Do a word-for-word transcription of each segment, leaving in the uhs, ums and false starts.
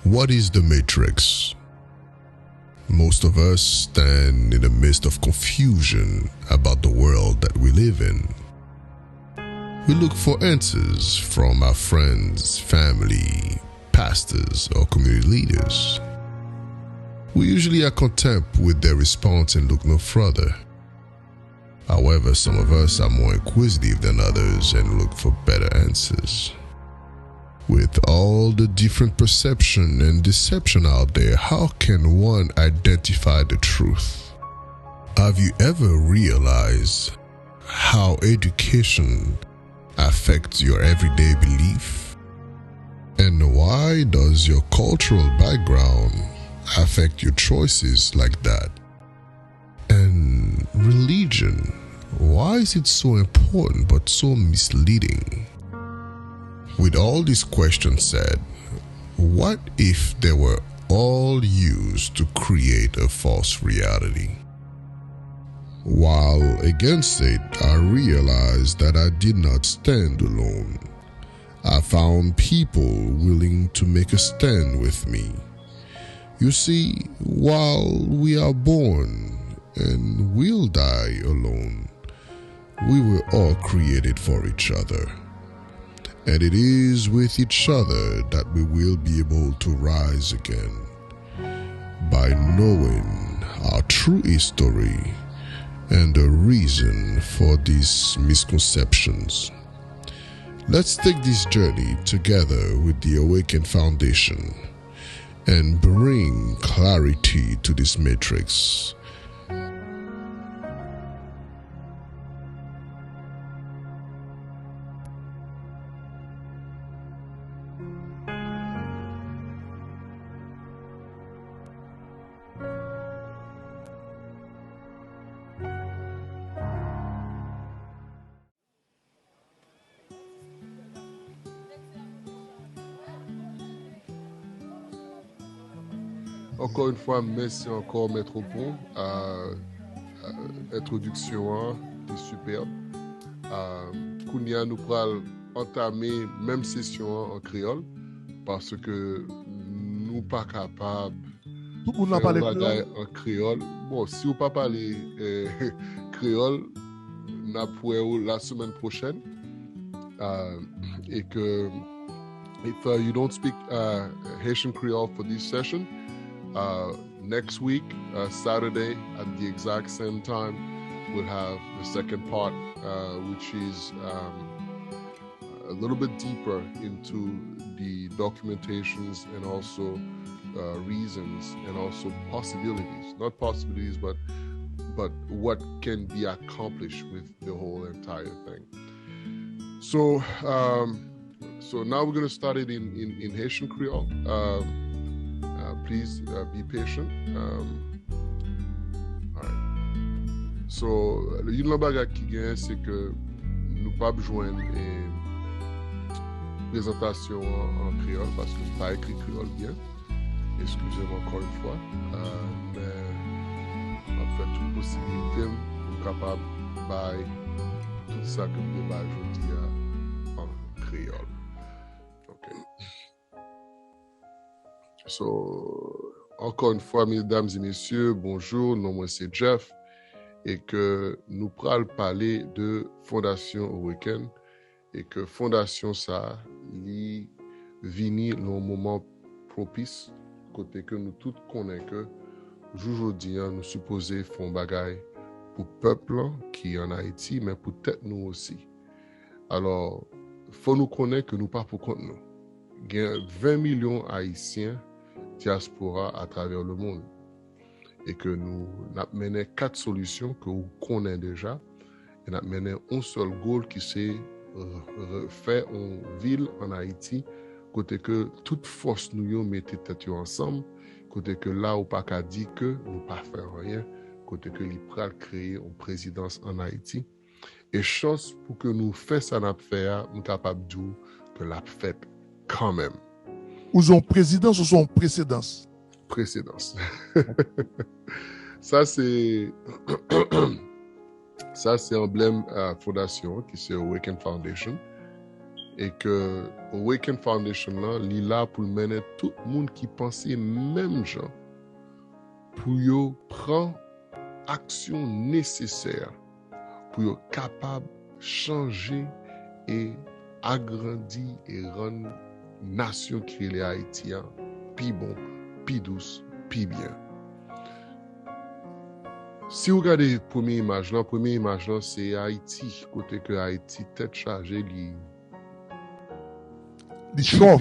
What is the Matrix? Most of us stand in the midst of confusion about the world that we live in. We look for answers from our friends, family, pastors, or community leaders. We usually are content with their response and look no further. However, some of us are more inquisitive than others and look for better answers. With all the different perception and deception out there, how can one identify the truth? Have you ever realized how education affects your everyday belief? And why does your cultural background affect your choices like that? And religion, why is it so important but so misleading? With all these questions said, what if they were all used to create a false reality? While against it, I realized that I did not stand alone. I found people willing to make a stand with me. You see, while we are born and will die alone, we were all created for each other. And it is with each other that we will be able to rise again, by knowing our true history and the reason for these misconceptions. Let's take this journey together with the Awaken Foundation and bring clarity to this matrix. Ankò yon fwa, mèsi ankò, Mèt Opon. Entwodiksyon an te sipèb. Kounye a, nou pral antame menm sesyon an an kreyòl, paske nou pa kapab Tout moun la pale kreyòl. An kreyòl. Bon, si w pa pale eh, kreyòl, n ap wè w la semèn pwochèn. Uh, e ke if uh, you don't speak uh, Haitian Creole for this session, uh, next week, uh, Saturday, at the exact same time, we'll have the second part, uh, which is um, a little bit deeper into the documentations and also uh, reasons and also possibilities. Not possibilities, but but what can be accomplished with the whole entire thing. So, um, so now we're going to start it in, in, in Haitian Creole. Um, uh, please uh, be patient. Um, alright. So, youn nan bagay ki genyen, se ke nou p ap jwenn eh, prezantasyon an an kreyòl, paske m pa ekri kreyòl byen. Eskize m ankò yon fwa. Uh, men, m ap fè tout posibilite m pou m kapab bay tout sa ke m te bay jodi a an kreyòl. Ok. So, ankò yon fwa, medam e mesye, bonjou, non mwen se Jeff, e ke nou pral pale de Fondasyon Awaken, e ke fondasyon sa a, li vini nan yon moman pwopis, kote ke nou tout konnen ke jou jodi a, nou sipoze fè yon bagay pou pèp lan ki ann Ayiti, men pou tèt nou osi. Alò, fò nou konnen ke nou pa pou kont nou. Gen ven milyon Ayisyen dyaspora atravè lemonn. E ke nou n ap mennen kat solisyon ke ou konnen deja, e n ap mennen yon sèl goal ki se fè yon vil ann Ayiti kote ke tout fòs nou yo mete tèt yo ansanm, kote ke la ou pa ka di ke nou pa fè anyen, kote ke li pral kreye yon prezidans ann Ayiti. E chans pou ke nou fè sa n ap fè a, m kapab di w ke l ap fèt kanmenm. Ou se yon prezidans ou se yon presedans? Presedans. Sa se sa se anblèm uh, fondasyon ki se Awaken Foundation. e ke Awaken Foundation lan, li la pou l mennen tout moun ki panse menm jan pou yo pran aksyon nesesè pou yo kapab chanje e agrandi e rann nasyon ki rele Ayiti a pi bon, pi dous, pi byen. Si w gade premye imaj lan, premye imaj lan se Ayiti, kote ke Ayiti tèt chaje, li Li cho.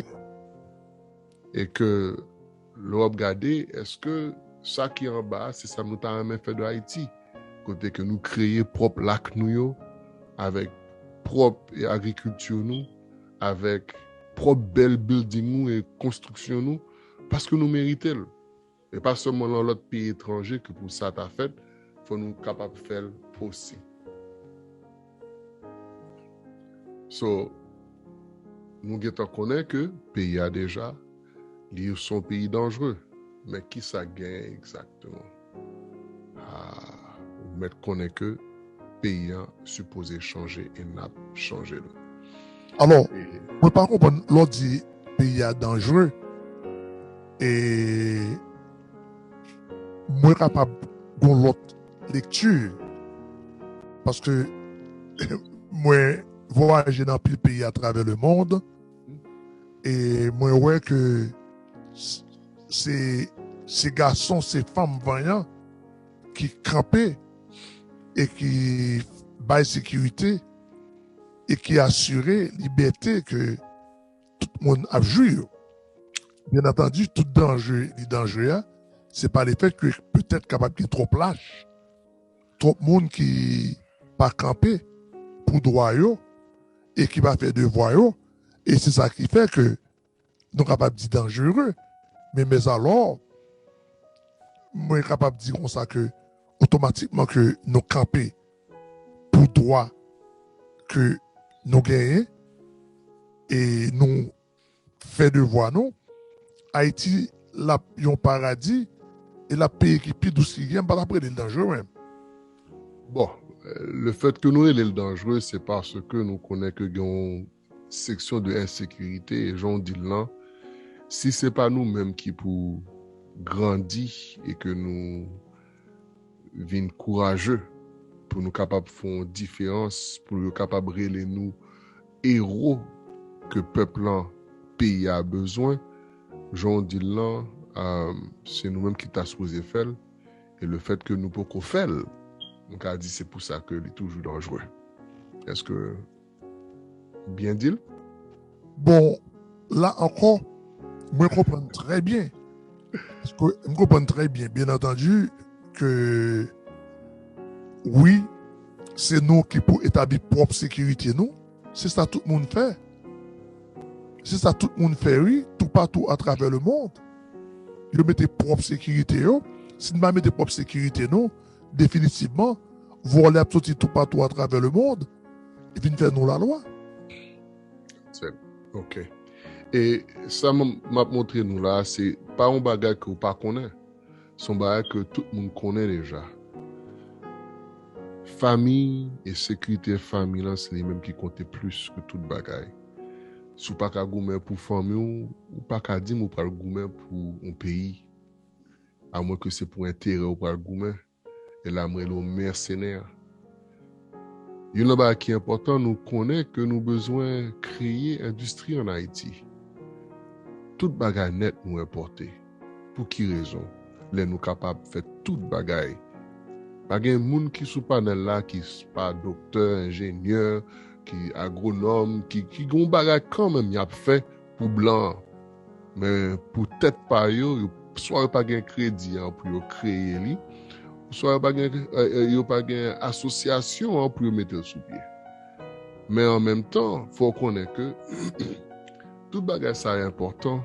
E ke lè w ap gade, èske sa ki anba a, se sa nou ta renmen fè de Ayiti? Kote ke nou kreye pwòp lak nou yo, avèk pwòp e agrikilti nou, avèk pwòp bèl bilding nou e konstriksyon nou, paske nou merite l. E pa sèlman nan lòt peyi etranje ke pou sa ta fèt, fò nou kapab fè l osi. So, nou gentan konnen ke peyi a deja, li se yon peyi danjere. Men kisa k genyen egzakteman? Ah, ou mèt konnen ke peyi a sipoze chanje e n ap chanje l. Alò, mwen pa konprann lè w di peyi a danjere. E mwen kapab gen yon lòt lekti. Paske mwen vwayaje nan anpil peyi atravè lemonn. E mwen wè ke s- se se gason, se fanm vanyan ki kanpe e ki bay sekirite e ki asire libète ke tout moun ap jwi yo. Byen antandi, tout danje li danje a, se pa lefèt ke petèt kapab gen twòp lach, twòp moun ki pa kanpe pou dwa yo e ki pa fè devwa yo, e se sa ki fè ke nou kapab di danjere. Men mezalò, mwen kapab di konsa ke otomatikman ke nou kanpe pou dwa ke nou genyen e nou fè devwa nou, Ayiti l ap yon paradi e l ap peyi ki pi dous ki gen, m pa t ap rele l danjere menm. Bon, lefèt ke nou rele l danjere, se paske nou konnen ke gen yon seksyon de ensekirite, e jan w di l lan, si se pa nou menm ki pou grandi e ke nou vin kouraje pou nou kapab fè yon diferans, pou yo kapab rele nou ewo ke pèp lan, peyi a bezwen, jan w di l lan, se nou menm ki ta sipoze fè l, e lefèt ke nou poko fè l, nou ka di se pou sa ke li toujou danjere. Èske byen di l? Bon, la ankò, mwen konprann trè byen. Paske m konprann trè byen, byen antandi, ke wi, se nou ki pou etabli pwòp sekirite nou. Se sa tout moun fè. Se sa tout moun fè, wi, toupatou atravè lemonn. Yo mete pwòp sekirite yo. Si n pa mete pwòp sekirite nou, definitivman, vòlè ap soti toupatou atravè lemonn e vin fè nou lalwa. Ok. E sa m ap montre nou la, se pa yon bagay ke w pa konnen. Se yon bagay ke tout moun konnen deja. Fanmi e sekirite fanmi lan, se li menm ki konte plis ke tout bagay. Si w pa ka goumen pou fanmi w, ou pa ka di m ou pral goumen pou yon peyi. Amwen ke se pou enterè w pral goumen. E la m rele w mèsenè. Youn nan bagay ki enpòtan, nou konnen ke nou bezwen kreye endistri ann Ayiti. Tout bagay nèt nou enpòte. Pou ki rezon? Lè nou kapab fè tout bagay. Pa gen moun ki sou panèl la ki pa doktè, enjenyè, ki agwonòm, ki, ki gen yon bagay kanmenm y ap fè pou blan an. Men pou tèt pa yo, yo swa yo pa gen kredi an pou yo kreye li, swa yo pa gen, yo pa gen asosyasyon an pou yo mete l sou pye. Men an menm tan, fò w konnen ke tout bagay sa yo enpòtan,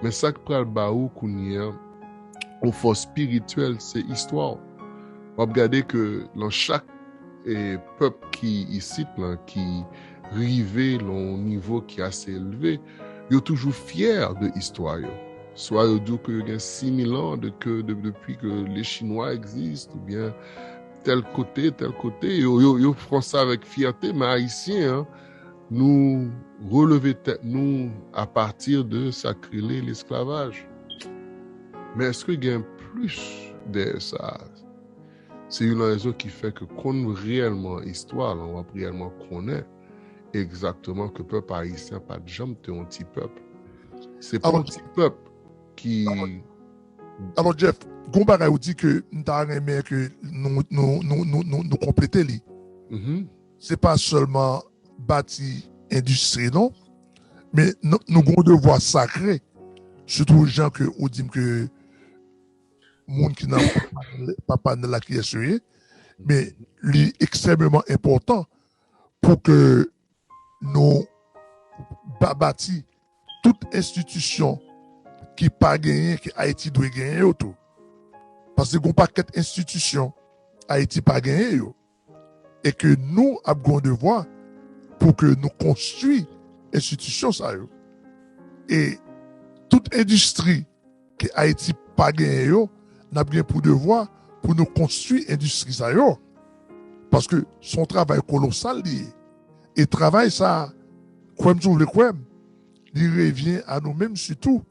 men sa k pral ba ou kounye an yon fòs espirityèl, se istwa w. W ap gade ke nan chak e pèp ki isit lan, ki rive lan yon nivo ki ase elve, yo toujou fyè de istwa yo. Swa yo di w ke yo gen sis mil an de ke de, depi ke le Chinwa egziste, oubyen tèl kote, tèl kote, yo, yo, yo fè sa avèk fyète, men Ayisyen an, nou releve tèt nou apati de sa k rele lesklavaj. Men èske gen plis dèyè sa? Se youn nan rezon ki fè ke konn reyèlman istwa lan, w ap reyèlman konnen egzakteman ke pèp ayisyen pa t janm te yon ti pèp. Se pa yon ti pèp ki... Alò, Jeff, gon bagay ou di ke m ta renmen ke nou, nou, nou, nou, nou, nou konplete li. Se pa sèlman bati endistri, non, men nou, nou gon devwa sakre, sitou jan ke ou di m ke moun ki nan papa n la kiyès yo ye, men li ekstrèmeman enpòtan pou ke nou ba bati tout enstitisyon ki pa genyen, ke Ayiti dwe genyen yo tou. Paske gon pakèt enstitisyon Ayiti pa genyen yo. E ke nou ap gon devwa pou ke nou konstwi enstitisyon sa yo. E tout endistri ke Ayiti pa genyen yo, n ap gen pou devwa pou nou konstwi endistri sa yo. Paske se yon travay kolosal li ye. E travay sa, kwè m si w vle kwè m, li revyen a nou menm sitou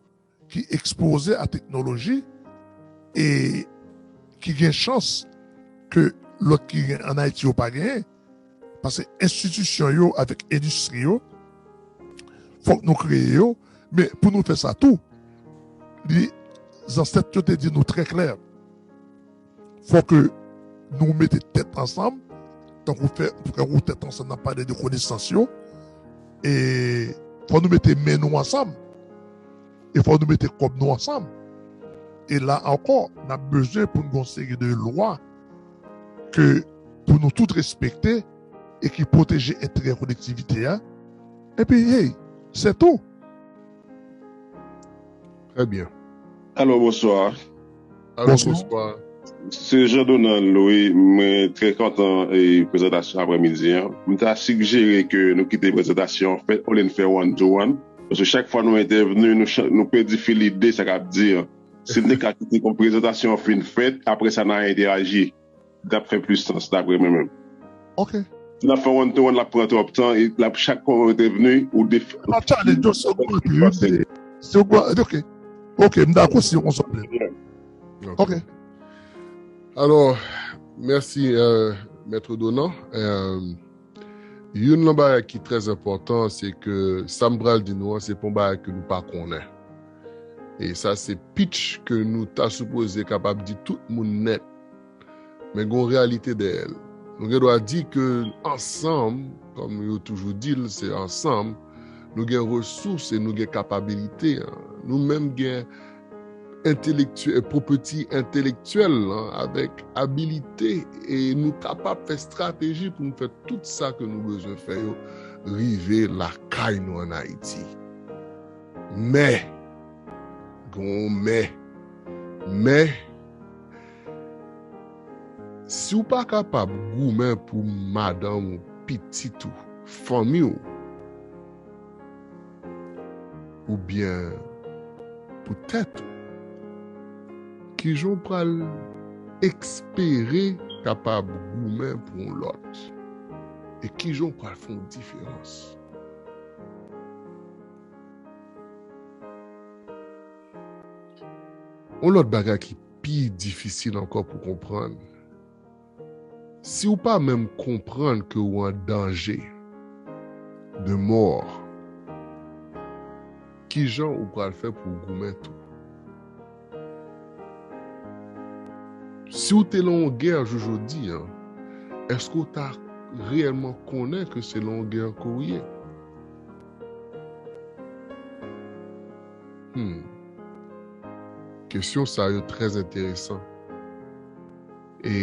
ki ekspoze a teknoloji e ki gen chans ke lòt ki gen ann Ayiti yo pa genyen. Paske enstitisyon yo avèk endistri yo, fòk nou kreye yo, men pou nou fè sa tou, li, zansèt yo te di nou trè klè, fò ke nou mete tèt ansanm, tankou fè, tankou tèt ansanm n ap pale de konesans yo, e fò nou mete men nou ansanm, e fò nou mete kòb nou ansanm. E la ankò, n ap bezwen pou n gen yon seri de lwa ke pou nou tout respekte e ki pwoteje enterè kolektivite a. Epi, hey, se tou. Trè byen. Alo, bonswa. Alo, bonswa. Se Jean Donald, wi. Mwen trè kontan e prezantasyon aprèmidi an. Mwen ta sigjere ke nou kite prezantasyon an fèt olye n fè one to one. Paske chak fwa nou entèvni, nou, nou pèdi fil ide sa k ap di an. Si n te ka kite kon prezantasyon an fin fèt, apre sa n a entèaji. T ap fè plis sans, daprè mwen menm. Ok. Si n ap fè one to one, l ap pran twòp tan, e l ap chak fwa w entèvni, ou def... N ap challenge yo, se ogmante, wi, se, se ogmante, ok. Ok, m dakò si on sòt. Ok. Alò, mèsi, euh, Mèt Donan. Euh, youn nan bagay ki trè enpòtan, se ke sa m pral di nou an, se pa yon bagay ke nou pa konnen. E sa se pitch ke nou ta sipoze kapab di tout moun nèt. Men gen yon reyalite dèyè l. Nou gen dwa di ke ansanm, kòm yo toujou di l, se ansanm, nou gen resous e nou gen kapabilite an. Nou menm gen entelektye-, pwopèti entèlektyèl lan, avèk abilite, e nou kapab fè estrateji pou nou fè tout sa ke nou bezwen fè yo rive lakay nou ann Ayiti. Men, gen yon men. Men, si w pa kapab goumen pou madanm ou, pitit ou, fanmi w, oubyen pou tèt ou, kijan w pral espere kapab goumen pou yon lòt? E kijan w pral fè yon diferans? Yon lòt bagay ki pi difisil ankò pou konprann, si w pa menm konprann ke w an danje de mò, kijan ou pral fè pou w goumen tou? Si w te nan yon gè jou jodi an, èske w ta reyèlman konnen ke se nan yon gè ke w ye? Hmm. Kesyon sa yo trè enteresan. E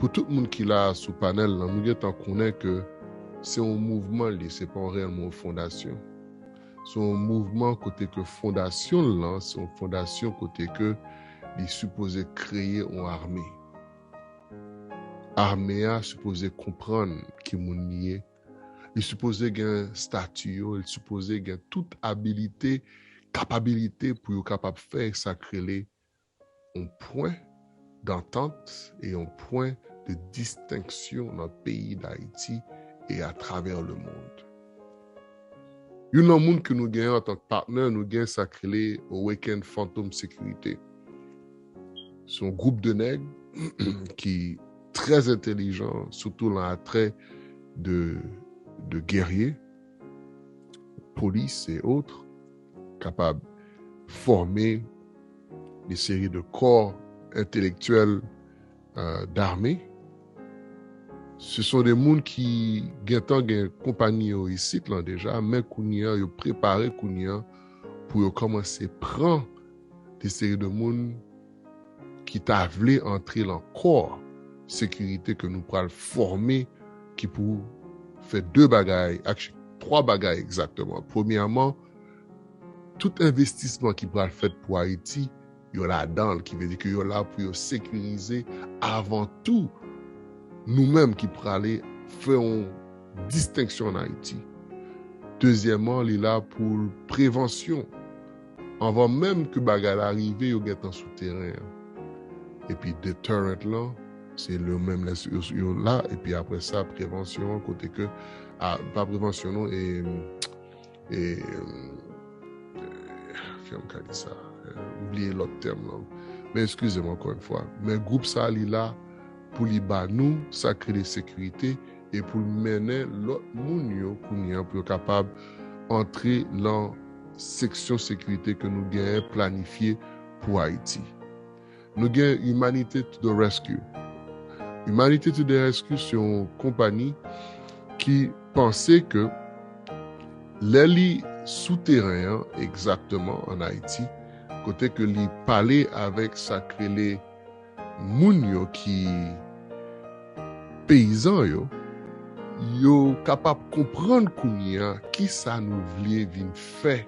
pou tout moun ki la sou panèl lan, nou gentan konnen ke se yon mouvman li, se pa reyèlman yon fondasyon. Se yon mouvman kote ke fondasyon l lan, se yon fondasyon kote ke li sipoze kreye yon ame. Ame a sipoze konprann ki moun li ye. Li sipoze gen estati yo, li sipoze gen tout abilite, kapabilite pou yo kapab fè sa k rele yon pwen dantant e yon pwen de distenksyon nan peyi Dayiti e atravè lemonn. Youn nan moun ke nou gen antank patnè, nou gen sa k rele Awakened Phantom Security. Se yon gwoup de nèg ki trè entèlijan, sitou nan atrè de, de gèrye, polis e otre, kapab fòme de seri de kò entelektyèl, euh, dame. Se son de moun ki gentan gen konpayi yo isit lan deja, men kounye a, yo prepare kounye a pou yo kòmanse pran de seri de moun ki ta vle antre lan kò sekirite ke nou pral fòme, ki pou fè de bagay, actually, twa bagay egzakteman. Premyèman, tout envestisman ki pral fèt pou Ayiti, yo ladan l, ki vle di ke yo la pou yo sekirize avan tou nou menm ki prale fè yon distenksyon an Ayiti. Dezyèmman, li la pou prevansyon. Anvan menm ke bagay la rive, yo gentan sou teren an. Epi deterrent lan, se le menm lè yo, yo la, epi apre sa, prevansyon an, kote ke, a, pa prevansyon non, e, e, e, kòman ka di sa, e, m bliye lòt tèm lan. Men eskize m ankò yon fwa. Men gwoup sa, li la pou li ba nou sa k rele sekirite e pou l mennen lòt moun yo kounye a pou yo kapab antre lan seksyon sekirite ke nou genyen planifye pou Ayiti. Nou gen Humanity to the Rescue. Humanity to the Rescue se yon konpayi ki panse ke lè li sou teren an, egzakteman an Ayiti, kote ke li pale avèk sa k rele moun yo ki peyizan yo, yo kapab konprann kounye a kisa nou vle vin fè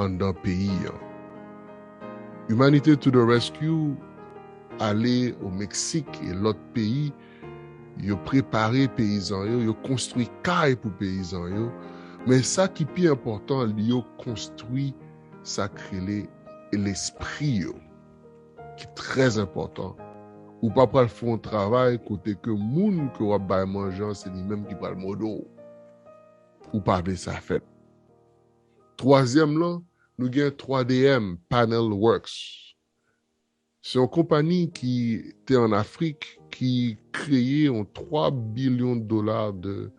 anndan peyi an. Humanity to the Rescue ale o Meksik e lòt peyi, yo prepare peyizan yo, yo konstwi kay pou peyizan yo, men sa ki pi enpòtan, yo konstwi sa k rele lespri yo, ki trè enpòtan. Ou pa pral fè yon travay kote ke moun ke w ap bay manje an, se li menm ki pral mòde w. Ou pa vle sa fèt. Twazyèm lan, nou gen twa D M, Panel Works. Se yon konpayi ki te an Afrik, ki kreye yon twa bilyon dola de,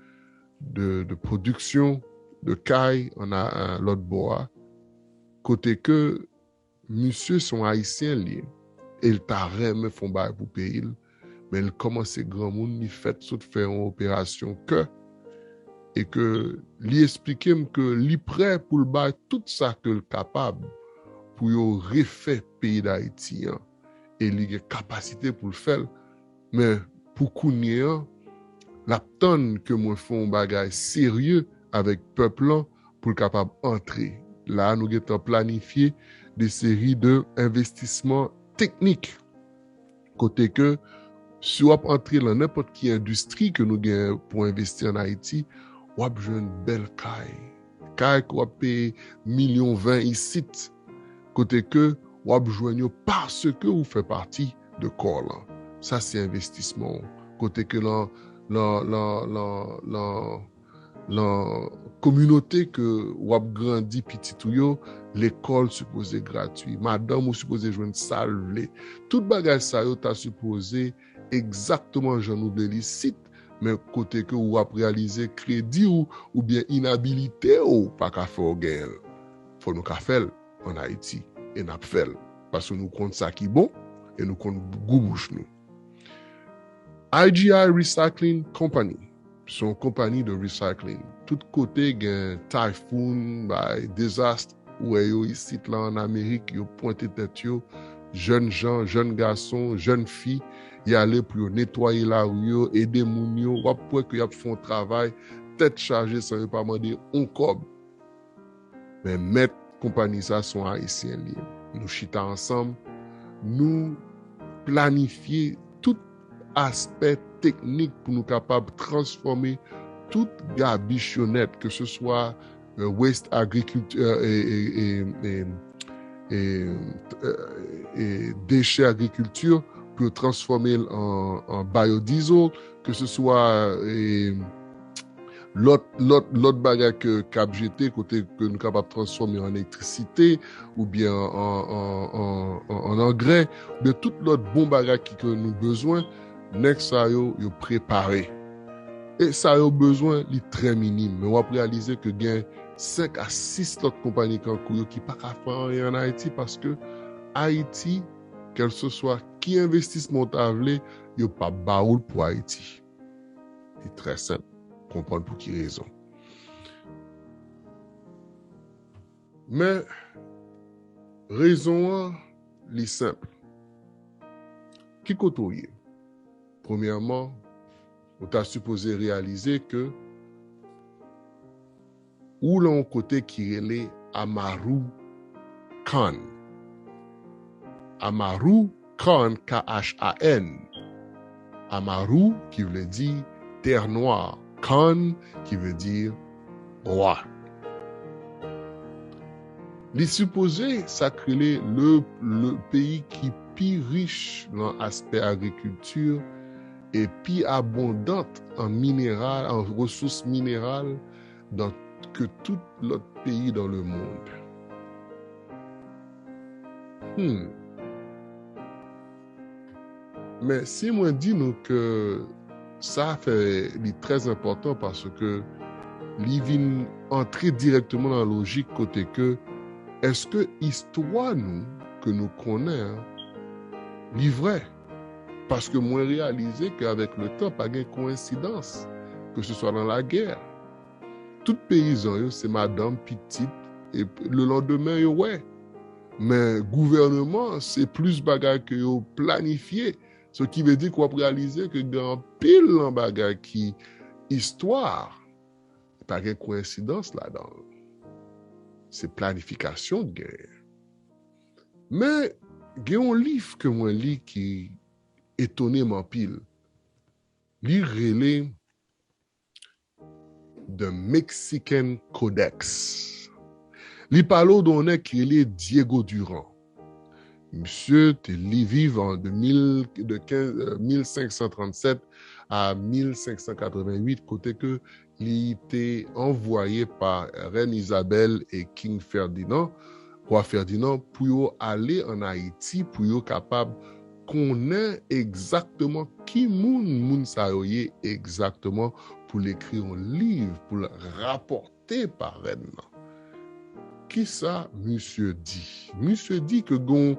de, de pwodiksyon de kay an a, an lòt bò a, kote ke misye se yon Ayisyen li ye, e l ta renmen fè yon bagay pou peyi l, men l kòmanse granmoun, li fèt sot fè yon operasyon kè, e ke li eksplike m ke li prè pou l bay tout sa ke l kapab pou yo refè peyi Dayiti an, e li gen kapasite pou l fè l, men pou kounye an, l ap tann ke mwen fè yon bagay serye avèk pèp lan pou l kapab antre. La a, nou gentan planifye de seri de envestisman teknik. Kote ke, si w ap antre lan nenpòt ki endistri ke nou gen pou envesti an Ayiti, w ap jwenn bèl kay. Kay ke w ap peye milyon ven isit. Kote ke w ap jwenn yo paske ou fè pati de kò lan. Sa se envestisman w. Kote ke lan, lan, lan, lan, lan, lan kominote ke w ap grandi pitit ou yo, lekòl sipoze gratui. Madanm ou sipoze jwenn sa l vle. Tout bagay sa yo ta sipoze egzakteman jan nou vle l isit, men kote ke w ap reyalize kredi w oubyen inabilite w pa ka fè w genyen l. Fò nou ka fè l an Ayiti, e n ap fè l, paske nou konn sa ki bon, e nou konn gou bouch nou. I G I Recycling Company, se yon konpayi de recycling. Tout kote gen typhoon, bay, dezas, ou wè yo isit la an Amerik, yo pwente tèt yo, jèn jan, jèn gason, jèn fi, y ale pou yo netwaye lari yo, ede moun yo, w ap wè ke y ap fè yon travay tèt chaje san yo pa mande yon kòb. Men mèt konpayi sa se yon Ayisyen li ye. Nou chita ansanm, nou planifye tout aspè teknik pou nou kapab transfòme tout gabich yo nèt, ke se swa, euh, waste agrikilti, euh, e, e, e, e, e, euh, e dechè agrikilti, pou yo transfòme l an, an biodiesel, ke se swa, e, Lòt, lòt, lòt bagay ke, k ap jete, kote ke nou kapab transfòme an elektrisite, oubyen an, an, an, an, an angrè, oubyen tout lòt bon bagay ki, ke nou bezwen, nèg sa yo, yo prepare. E sa yo bezwen, li trè minim. Men w ap reyalize ke gen senk a sis lòt konpayi kankou yo ki pa ka fè anyen ann Ayiti, paske Ayiti, kèlseswa ki envestisman w ta vle, yo p ap ba ou l pou Ayiti. Li trè senp. Konprann pou ki rezon. Men, rezon an, li senp. Ki kote w ye? Premyèman, ou ta sipoze reyalize ke ou lan yon kote ki rele Amaru Khan. Amaru Khan, K H A N. Amaru, ki vle di tè nwa, Khan, ki vle di wa. Li sipoze sa k rele le, le peyi ki pi rich lan aspè agrikilti e pi abondant an mineral, an resous mineral dan, ke tout lòt peyi dan le mond. Hmm. Men si mwen di nou ke sa fè li trè enpòtan paske li vin antre dirèkteman nan lojik kote ke èske istwa nou ke nou konnen an, li vrè? Paske mwen reyalize ke avèk le tan, pa gen koensidans, ke se swa nan lagè. Tout peyizan yo, se madanm, pitit, e le lanndemen yo wè. Men gouvèneman, se plis bagay ke yo planifye. Sa ki vle di ke w ap reyalize ke gen anpil nan bagay ki istwa, pa gen koensidans ladan l. Se planifikasyon k genyen. Men, gen yon liv ke mwen li ki etone m anpil. Li rele The Mexican Codex. Li pale w de yon nèg ki rele Diego Durán. Misye te li viv an de mil, de kenz, euh, mil senk san trannsèt a mil senk san katrevennuit, kote ke li te anvwaye pa Rèn Izabèl e King Ferdinand, Wa Ferdinand, pou yo ale ann Ayiti, pou yo kapab konnen egzakteman ki moun moun sa yo ye egzakteman, pou l ekri yon liv, pou l rapòte pa rèn nan. Kisa misye di? Misye di ke gon,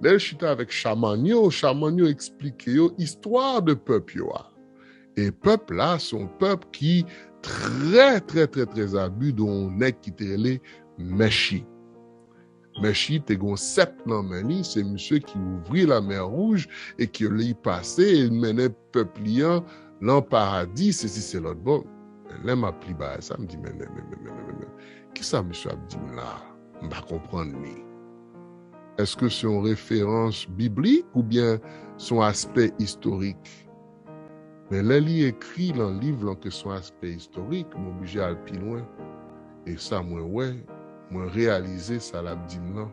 lè l chita avèk chaman yo, chaman yo eksplike yo istwa de pèp yo a. E pèp la, se yon pèp ki trè, trè, trè, trè abi de yon nèg ki te rele Mèchi. Mèchi te gon sèp nan men li, se misye ki ouvri Lamè Wouj e ke li pase, e mennen pèp li an lan paradi, sesi se lòt bò. Lè m ap li bagay sa, m di, men, men, men, men, men, men, men, men, kisa misye ap di m la? M pa konprann li. Èske se yon referans biblik oubyen se yon aspè istorik? Men lè li ekri lan liv lan ke se yon aspè istorik, m oblije al pi lwen. E sa mwen wè, mwen reyalize sa l ap di m lan.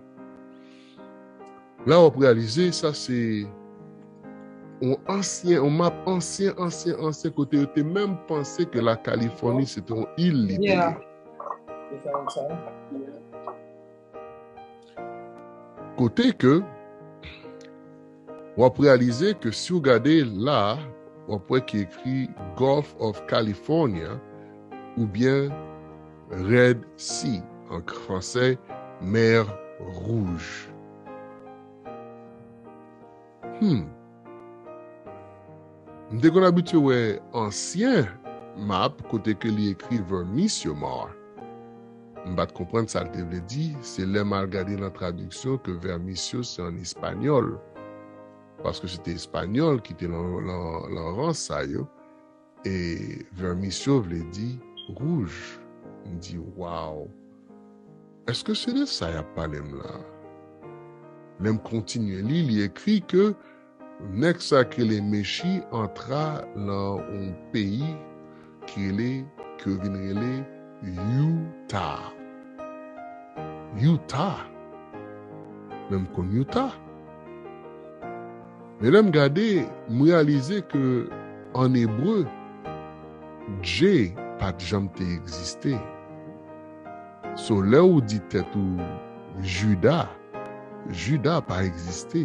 La w ap reyalize sa se yon ansyen, yon map ansyen, ansyen, ansyen kote yo te menm panse ke la Kalifòni se te yon il li te ye. Kote ke w ap reyalize ke si w gade la, w ap wè ki ekri Gulf of California oubyen Red Sea, an fransè, Mer Rouge. Hmm. M te konn abitye wè ansyen map kote ke li ekri Vermisio Mar. M pa t konprann sa l te vle di, se lè m al gade nan tradiksyon ke Vermisio se an espanyòl. Paske se te espanyòl ki te lan, lan, lan rans sa yo. E Vermisio vle di wouj. M di, waw! Èske se de sa y ap pale m la? Lè m kontinye li, li ekri ke nèg sa k rele Mechi antra lan yon peyi ki rele, ke yo vin rele Utah. Utah. Men m konn Utah. Men lè m gade, m reyalize ke an ebre, J pa t janm te egziste. So, lè ou di tèt ou Jida, Jida pa egziste.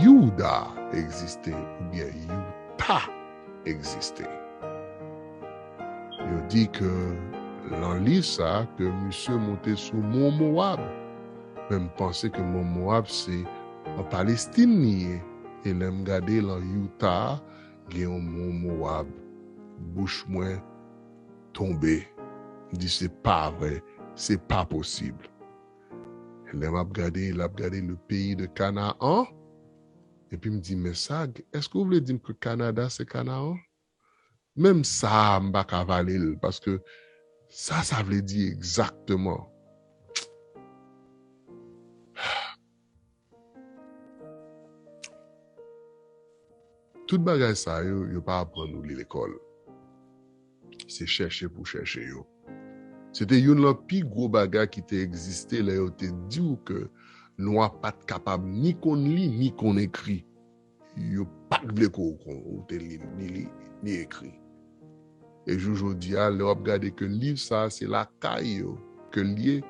Youda egziste, oubyen Youta egziste. Yo di ke lan liv sa, ke misye monte sou Mon Mowab. Men m panse ke Mon Mowab se an Palestin li ye. E lè m gade lan Youta, gen yon Mon Mowab. Bouch mwen tonbe. M di, "Se pa vre, se pa posib." Lè m ap gade, l ap gade le pays de Canaan. Epi m di, "Men sa, èske w vle di m ke Kanada se Kanaan?" Menm sa a, m pa ka vale l, paske sa, sa vle di egzakteman. Tout bagay sa yo, yo pa aprann nou li lekòl. Se chèche pou chèche yo. Se te youn lan pi gwo bagay ki te egziste lè yo te di w ke nwa pa t kapab ni konn li, ni konn ekri. Yo pa t vle ke w konn, ou te li, ni li, ni ekri. E jou jodi a, lè w ap gade ke liv sa a se lakay yo ke l ye,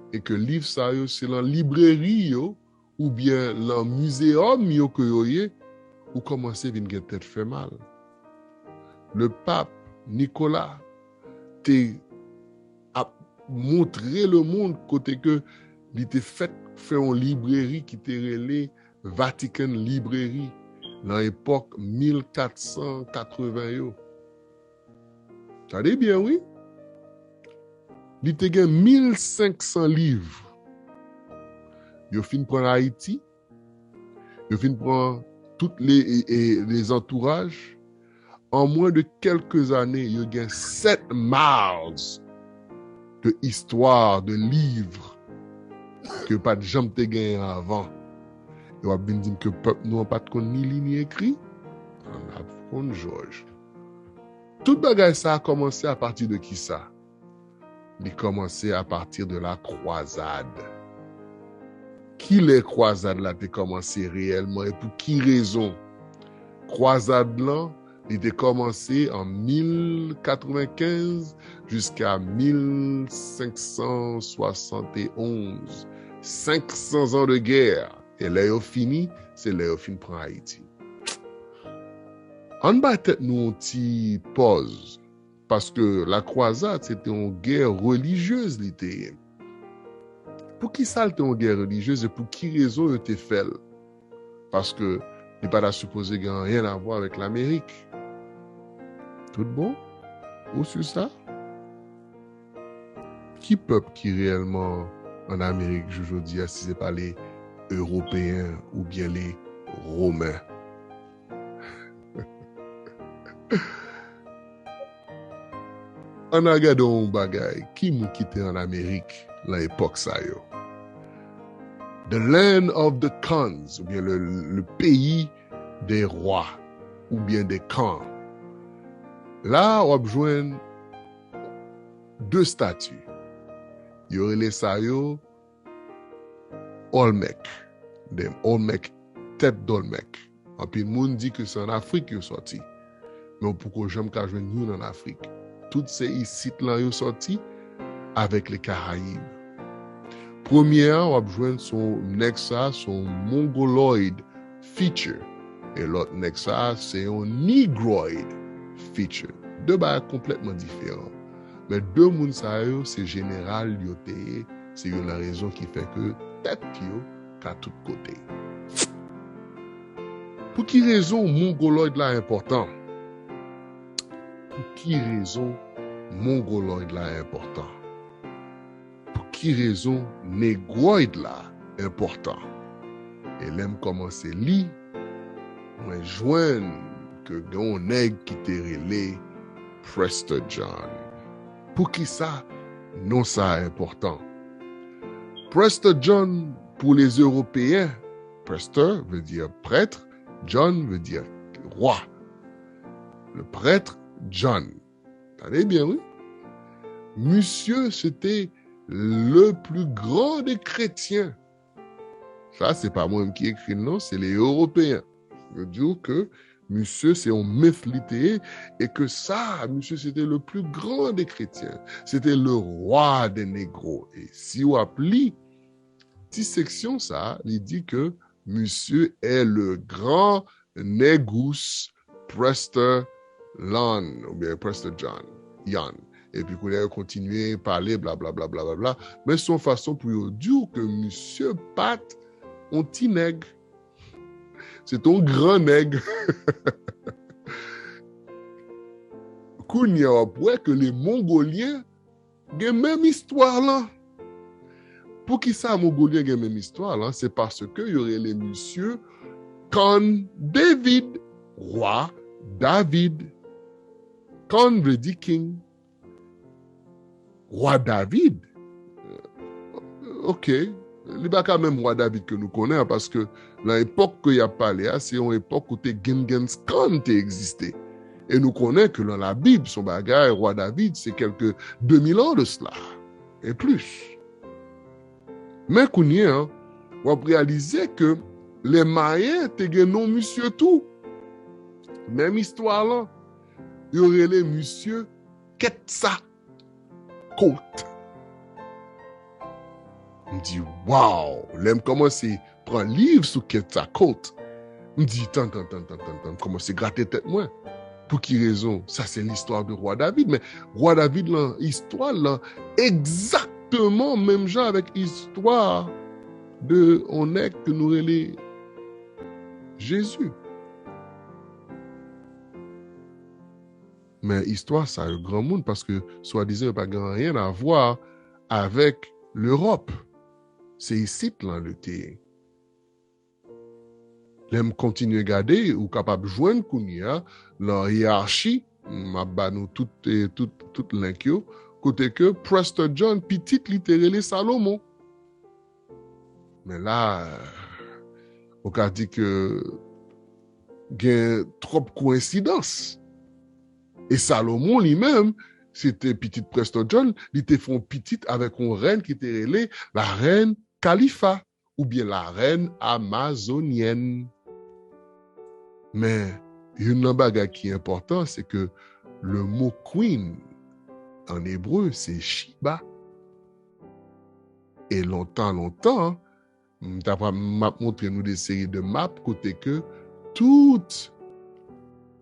e ke liv sa yo se lan libreri yo, oubyen lan mizeyòm yo ke yo ye, ou kòmanse vin gen tèt fè mal. Le pape Nicolas te ap montre lemonn kote ke li te fèk fè yon libreri ki te rele Vatican Library lan epòk mil kat san katreven yo. Tande byen, wi. Li te gen mil senk san liv. Yo fin pran Ayiti. Yo fin pran tout le, e, e, lezantouraj. An mwen de kèlke zane, yo gen sèt miles de istwa, de liv ke pa t janm te genyen avan. E w ap vin di m ke pèp nou an pa t konn ni li ni ekri? Ann ap konn jòj. Tout bagay sa a kòmanse apati de kisa? Li kòmanse apati de la kwazad. Kilè kwazad la te kòmanse reyèlman e pou ki rezon? Kwazad lan, li te kòmanse an mil katrevenkenz jiska mil senk san swasannde onz. Senk san zan de gè. E lè yo fini, se lè yo fin pran Ayiti. Ann bay tèt nou yon ti pòz, paske la kwazad se te yon gè relijyez li te ye. Poukisa l te yon gè relijyez e pou ki rezon yo te fè l? Paske li pa ta sipoze gen anyen a vwa avèk Lamerik. Tout bon? Ou si sa? Ki pèp ki reyèlman an Amerik jou jodi a, si se pa le Ewopeyen oubyen le Women? Ann al gade yon bagay, ki moun ki te an Amerik lan epòk sa yo? The land of the Khans, oubyen le, le pays des rois, oubyen des Khans. La, w ap jwenn de stati. Yo rele sa yo Olmèk. Dem Olmèk, tèt Dolmèk. Anpil moun di ke se an Afrik yo sòti. Men w poko janm ka jwenn youn an Afrik. Tout se isit lan yo sòti avèk le Karayib. Premye a, w ap jwenn se yon nèg sa, se yon mongoloid feature. E lòt nèg sa, se yon negroid feature. De bagay konplètman diferan. Men de moun sa yo, se jeneral yo te ye, se youn nan rezon ki fè ke tèt yo ka tout kote. Pou ki rezon mongoloid la enpòtan? Pou ki rezon mongoloid la enpòtan? Pou ki rezon negroid la enpòtan? E lè m kòmanse li, mwen jwenn ke gen yon nèg ki te rele Prester John. Poukisa non sa a enpòtan? Prester John, pou les Européens, Prester veut dire prêtre, John veut dire roi. Le prêtre John. Tande byen, wi. Misye, se te le plus grand des chrétiens. Sa, se pa mwen menm ki ekri l, non, se les Européens. Yo di w ke Misye se yon myth li te ye, e ke sa, misye se te le plus grand des chrétiens, se te le roi des négros. E si w ap li ti seksyon sa, li di ke misye est le grand Negus Prester Lan, oubyen Prester John, Yan. Epi kounye a yo kontinye pale, blablabla, blablabla. Men se yon fason pou yo di w ke misye pa t yon ti nèg. Se t yon gran nèg. Kounye a w ap wè ke le Mongolyen gen menm istwa lan. Poukisa Mongolyen gen menm istwa lan? Se paske yo rele misye Khan David, wa David. Khan vle di king. Wa David? Ok. Li pa ka menm wa David ke nou konnen an, paske nan epòk ke y ap pale a, se yon epòk kote Genghis Khan te egziste. E nou konnen ke nan Labib, se yon bagay, wa David, se kèlke de mil an de sela, e plis. Men kounye a, w ap reyalize ke lè Mayen te gen non misye tou. Menm istwa lan, yo rele misye Quetzalcoatl. M di, waw, lè m kòmanse pran liv sou Quetzalcoatl, m di, tann, tann, tann, tann, tann, tann, m kòmanse grate tèt mwen. Pou ki rezon? Sa se listwa de wa David, men wa David lan, istwa lan, egzakteman menm jan avèk istwa de yon nèg ke nou rele Jezi. Men istwa sa yo granmoun, paske swadizan yo pa gen anyen a vwa avèk Lewòp. Se isit lan yo te ye. Lè m kontinye gade, ou kapab jwenn kounye a, lan yerachi, m ap ba nou tout, eh, tout, tout link yo, kote ke Prester John, pitit li te rele Salomon. Men la, ou ka di ke gen twòp koensidans. E Salomon li menm, se te pitit Prester John, li te fè yon pitit avèk yon rèn ki te rele la rèn Kalifa, oubyen la rèn amazonyèn. Men, youn nan bagay ki enpòtan, se ke le mo queen, an ebre, se Shiba. E lontan, lontan, m t ap, m ap montre nou de seri de map kote ke tout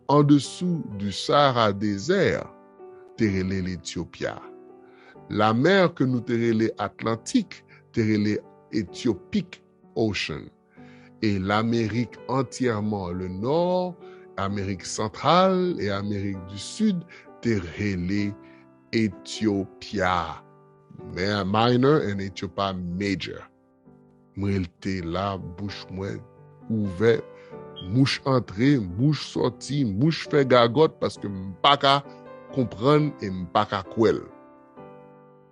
an desou du Sahara désert te rele Letiopya. Lamè ke nou te rele Atlantik te rele Ethiopic Ocean. E Lamerik antyèman, le nò, Amerik Santral e Amerik di Sid te rele Ethiopia Minor and Ethiopia Major. Mwen rete la, bouch mwen ouvè, mouch antre, mouch sòti, mouch fè gagòt, paske m pa ka konprann e m pa ka kwè l.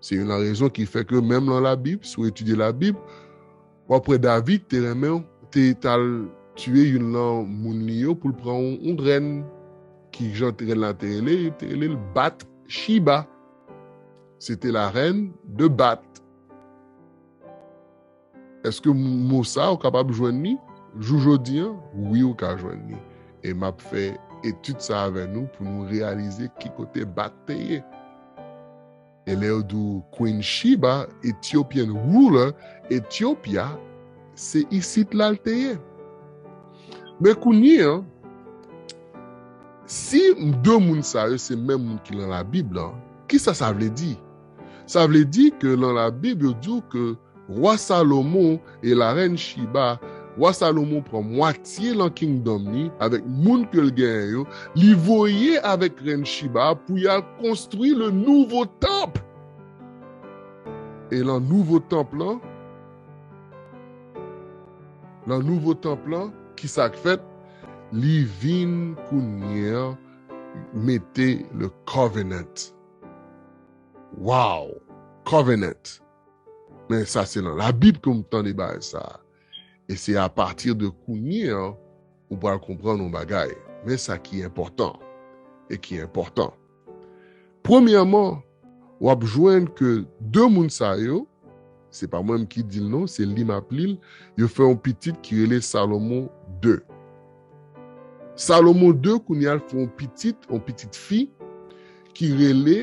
Se youn nan rezon ki fè ke menm lan Labib, si w etidye Labib, w ap wè David te renmen, te t al tiye youn lan moun li yo pou l pran yon, yon rèn. Ki jan rèn la te rele? Yo te rele l Bat Shiba. Se te la reine de Bat. Èske mo sa ou kapab jwenn li jou jodi an? Wi, ou ka jwenn li. E m ap fè etid sa avè nou pou nou reyalize ki kote Bat te ye. E lè yo di w Queen Sheba, Ethiopian ruler, Ethiopia, se isit la l te ye. Men kounye an, si de moun sa yo se menm moun ki lan Labib la, kisa sa vle di? Sa vle di ke lan Labib, yo di w ke Wa Salomon e la rèn Sheba, wa Salomon pran mwatye lan kingdom li avèk moun ke l genyen yo, li voye avèk rèn Sheba pou y al konstwi le nouvo tanp. E lan nouvo tanp lan, lan nouvo tanp lan, kisa k fèt? Li vin kounye an mete le covenant. Wow! Covenant. Men sa se lan Labib ke m tande bagay sa. E se apati de kounye an ou pral konprann yon bagay. Men sa ki enpòtan e ki enpòtan. Premyèman, w ap jwenn ke de moun sa yo, se pa mwen menm ki di l non, se li m ap li l, yo fè yon pitit ki rele Salomon de. Salomon de kounye a l fè yon pitit, yon pitit fi ki rele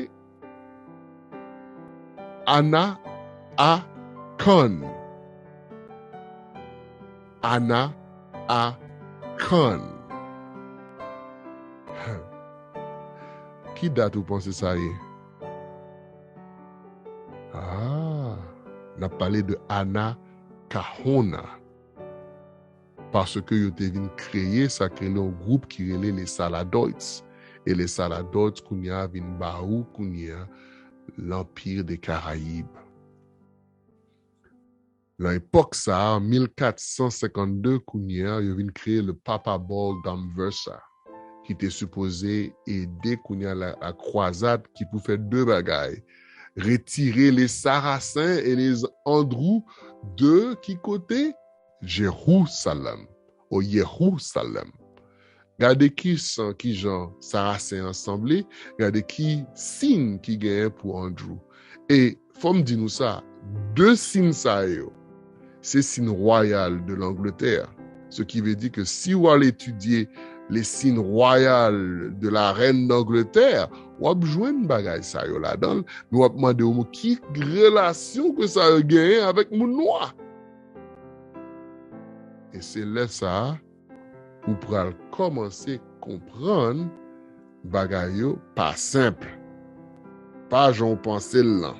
Ana a Kan. Ana a Kan. Ki dat ou panse sa ye? Ah, n ap pale de Ana Kahona. Paske yo te vin kreye sa k rele yon gwoup ki rele les Saladoites. E les Saladoites kounye a vin ba ou kounye a l'Empire des Caraïbes. Nan epòk sa a, an mil kat san senkannde, kounye a, yo vin kreye le Papabile Domversa, ki te sipoze ede kounye a la, la krwazad ki pou fè de bagay. Retire les Saracens et les Andrew de ki kote? Jerusalem, o Yerusalem. Gade ki san, ki jan Sarasen an sanble, gade ki siy ki genyen pou Andrew. E fò m di nou sa, de siy sa yo, se siy wayal de Langletè. Ce qui veut dire que si w al etidye les signes royaux de la reine d'Angleterre, w ap jwenn bagay sa yo ladan l, men w ap mande w ki relasyon ke sa yo genyen avèk moun nwa. E se lè sa a, ou pral kòmanse konprann bagay yo pa senp. Pa jan w panse l lan.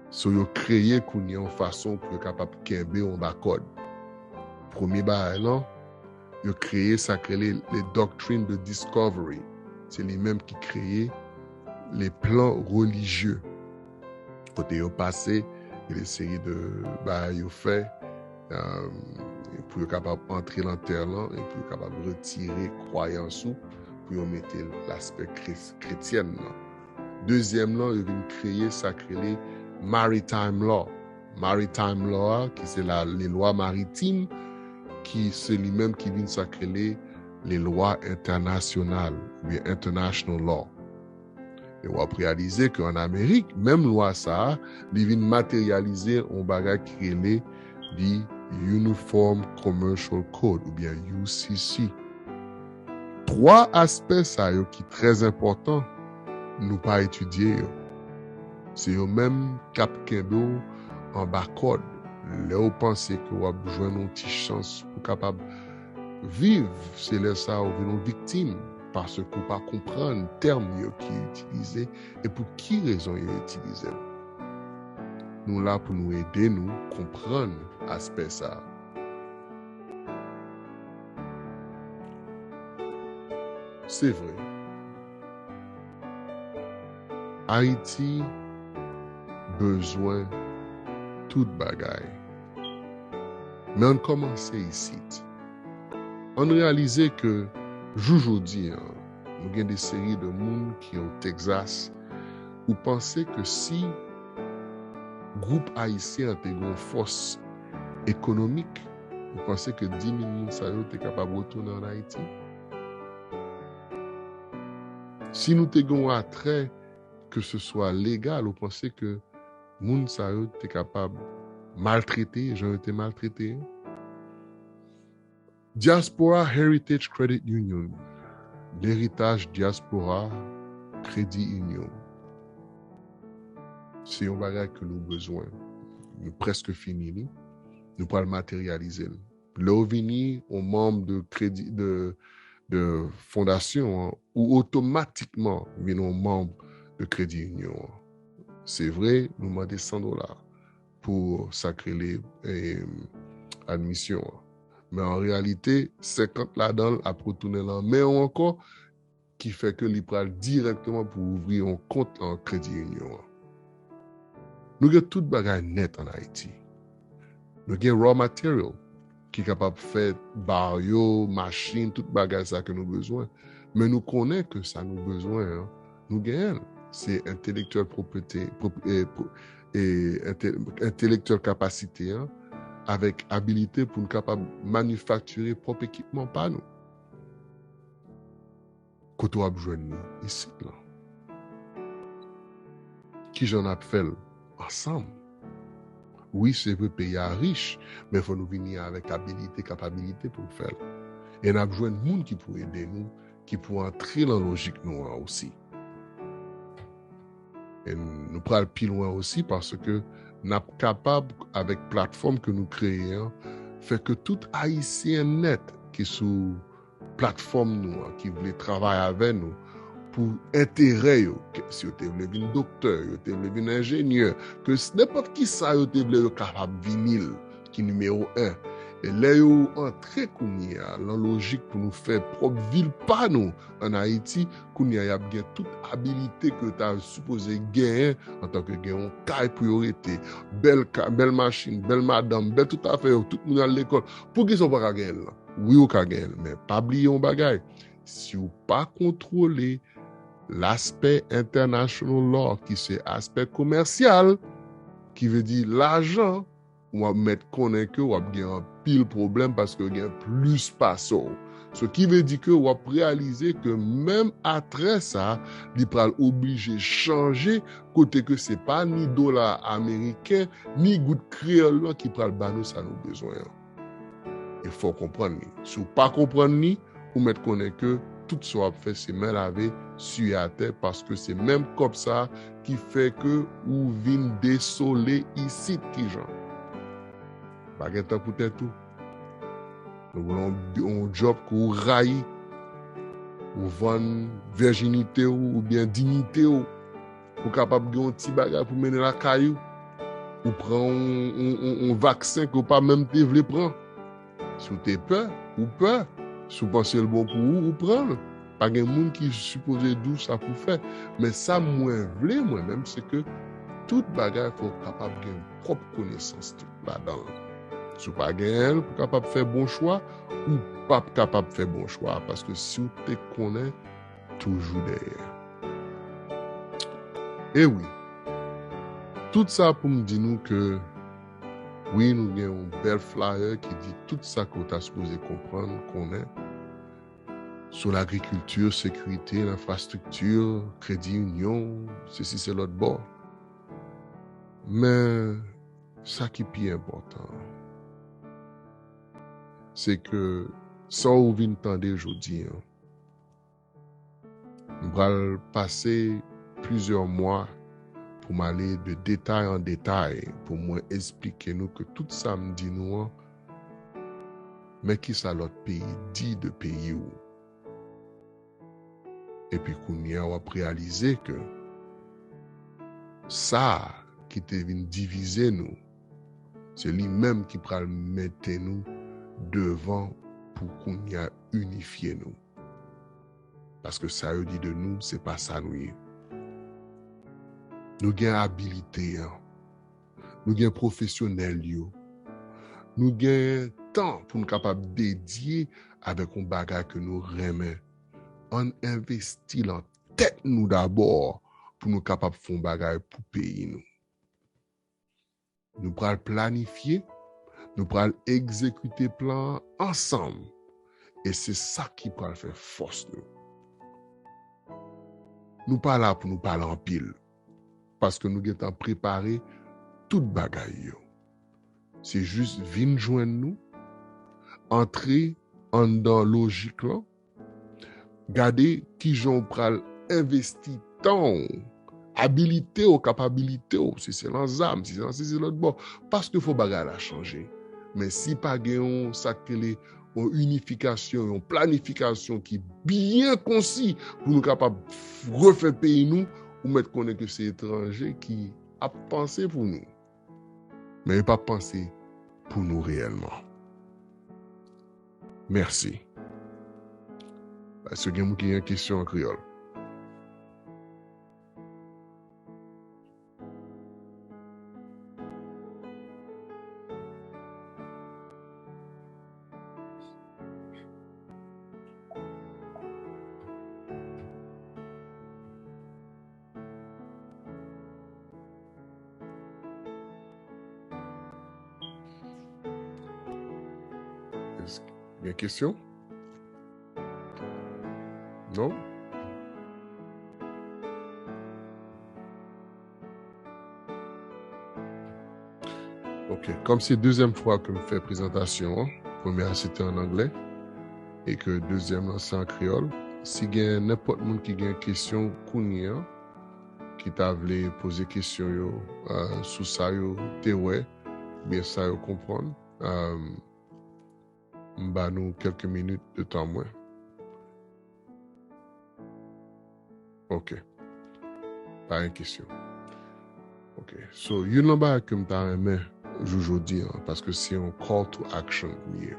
So, yo kreye kounye a yon fason pou yo kapab kenbe w anba kòd. Premye bagay lan, yo kreye sa k rele le doctrine de discovery. Se li menm ki kreye le plan relijye. Kote yo pase, gen de seri de bagay yo fè, euh, pou yo kapab antre nan tè lan, e pou yo kapab retire kwayans ou, pou yo mete laspè kre-, kretyèn nan. Dezyèm lan, yo vin kreye sa k rele maritime law. Maritime law a, ki se la, le lwa maritim, ki se li menm ki vin sa k rele le lwa entènasyonal, oubyen international law. E w ap reyalize ke an Amerik, menm lwa sa a, li vin materyalize yon bagay ki rele the Uniform Commercial Code, oubyen U C C. Twa aspè sa yo ki trè enpòtan, nou pa etidye yo. Se yo menm k ap kenbe w anba kòd. Lè w panse ke w ap jwenn yon ti chans pou kapab viv, se lè sa a ou vin yon viktim, paske w pa konprann tèm yo ki itilize e pou ki rezon yo itilize l. Nou la pou nou ede nou konprann aspè sa a. Se vre. Ayiti bezwen tout bagay. Men ann kòmanse isit. Ann reyalize ke jou jodi a, nou gen de seri de moun ki o Texas, ou panse ke si gwoup ayisyen an te gen yon fòs ekonomik, ou panse ke dis mil moun sa yo te kapab retounen ann Ayiti? Si nou te gen yon atrè, ke se swa legal, ou panse ke moun sa yo te kapab maltrete jan yo te maltrete yo? Diaspora Heritage Credit Union, Leritaj Dyaspora Kredi Inyon. Se yon bagay ke nou bezwen. Nou prèske fini li. Nou pral materyalize l. Lè w vini yon manm de kredi, de, de fondasyon an, ou otomatikman vin yon manm de Kredi Inyon an. Se vre, nou mande san dola pou sa k rele, eh, admisyon an. Men an reyalite, senkant ladan l ap retounen nan men w ankò, ki fè ke li pral dirèkteman pou ouvri yon kont nan Kredi Inyon an. Nou gen tout bagay nèt ann Ayiti. Nou gen raw material ki kapab fè ba yo, machin, tout bagay sa ke nou bezwen. Men nou konnen ke sa nou bezwen an, nou genyen l. Se entèlektyèl pwopte, pwop-, e, pwo-, e, entè-, entèlektyèl kapasite an, avèk abilite pou n kapab manifaktire pwòp ekipman pa nou. Kote w ap jwenn li? Isit lan. Kijan n ap fè l? ansanm. Wi, se vre, peyi a rich, men fò nou vini avèk abilite, kapabilite pou n fè l. E n ap jwenn moun ki pou ede nou, ki pou antre nan lojik nou an osi. E nou pral pi lwen osi paske n ap kapab, avèk platfòm ke nou kreye an, fè ke tout Ayisyen nèt ki sou platfòm nou an, ki vle travay avè nou pou enterè yo, ke si yo te vle vin doktè, yo te vle vin enjenyè, ke s- nenpòt ki sa yo te vle, yo kapab vini l, ki nimewo en. E lè yo antre kounye a nan lojik pou nou fè pwòp vil pa nou ann Ayiti, kounye a y ap gen tout abilite ke yo ta sipoze genyen antanke gen yon kay pou yo rete, bèl ka, bèl machin, bèl madanm, bèl tout afè yo, tout moun al lekòl. Poukisa w pa ka genyen l lan? Wi, ou ka genyen l, men pa bliye yon bagay. Si w pa kontwole laspè international law, ki se aspè komèsyal, ki vle di lajan, w ap mèt konnen ke w ap gen anpil pwoblèm paske w gen plis pase w. So, ki vle di ke w ap reyalize ke menm atrè sa, li pral oblije chanje, kote ke se pa ni dola ameriken, ni goud kreyòl lan ki pral ba nou sa nou bezwen an. E fò w konprann li. Si w pa konprann li, ou mèt konnen ke tout sa w ap fè se men lave, siye atè, paske se menm kòb sa ki fè ke ou vin desole isit. Kijan? Pa gen tan pou tèt ou. Nou vle yon, yon djòb ke ou rayi, ou vann vèjinite w oubyen diyite w, ou kapab gen yon ti bagay pou mennen lakay ou, ou pran yon, yon, yon, yon vaksen ke w pa menm te vle pran. Si w te pè, ou pè. Si w panse l bon pou ou, ou pran l. Pa gen moun ki sipoze di w sa pou w fè. Men sa mwen vle, mwen menm, se ke tout bagay fò w kapab gen pwòp konesans tout ladan l. Si w pa genyen l pou w kapab fè bon chwa, ou p ap kapab fè bon chwa. Paske si w te konnen, toujou dèyè. E wi, tout sa pou m di nou ke wi, nou gen yon bèl flyer ki di tout sa ke w ta sipoze konprann, konnen sou lagrikilti, sekirite, lenfrastrikti, kredi inyon, sesi se lòt bò. Men sa ki pi enpòtan, se ke sa w vin tande jodi an, m pral pase plizyè mwa pou m ale de detay an detay pou mwen esplike nou ke tout sa m di nou an, men kisa lòt peyi di de peyi w. Epi kounye a, w ap reyalize ke sa ki te vin divize nou, se li menm ki pral mete nou devan pou kounye a inifye nou. Paske sa yo di de nou, se pa sa nou ye. Nou gen abilite an. Nou gen pwofesyonèl yo. Nou gen tan pou nou kapab dedye avèk yon bagay ke nou renmen. Ann envesti nan tèt nou dabò pou nou kapab fè yon bagay pou peyi nou. Nou pral planifye, nou pral egzekite plan an ansanm. E se sa ki pral fè fòs nou. Nou pa la pou nou pale anpil, paske nou gentan prepare tout bagay yo. Se jis vin jwenn nou, antre anndan lojik lan, gade kijan w pral envesti tan w, abilite w, kapabilite w, si se lan zam, si se lan, si se lòt bò, paske fò bagay la chanje. Men si pa gen yon, sa k rele yon inifikasyon, yon planifikasyon ki byen konsi pou nou kapab refè peyi nou, ou mèt konnen ke se etranje ki ap panse pou nou. Men yo p ap panse pou nou reyèlman. Mèsi. Èske gen moun ki gen kesyon an kreyòl? Èske gen kesyon? Non? Ok, kòm se dezyèm fwa ke m fè prezantasyon an, premye a se te an anglè, e ke dezyèm lan se an kreyòl, si gen nenpòt moun ki gen kesyon kounye a, ki ta vle poze kesyon yo, euh, sou sa yo te wè, oubyen sa yo konprann, euh, m ba nou kèlke minit de tan mwen. Ok. Pa gen kesyon. Ok. So, youn nan bagay ke m ta renmen jou jodi an, paske se yon call to action li ye.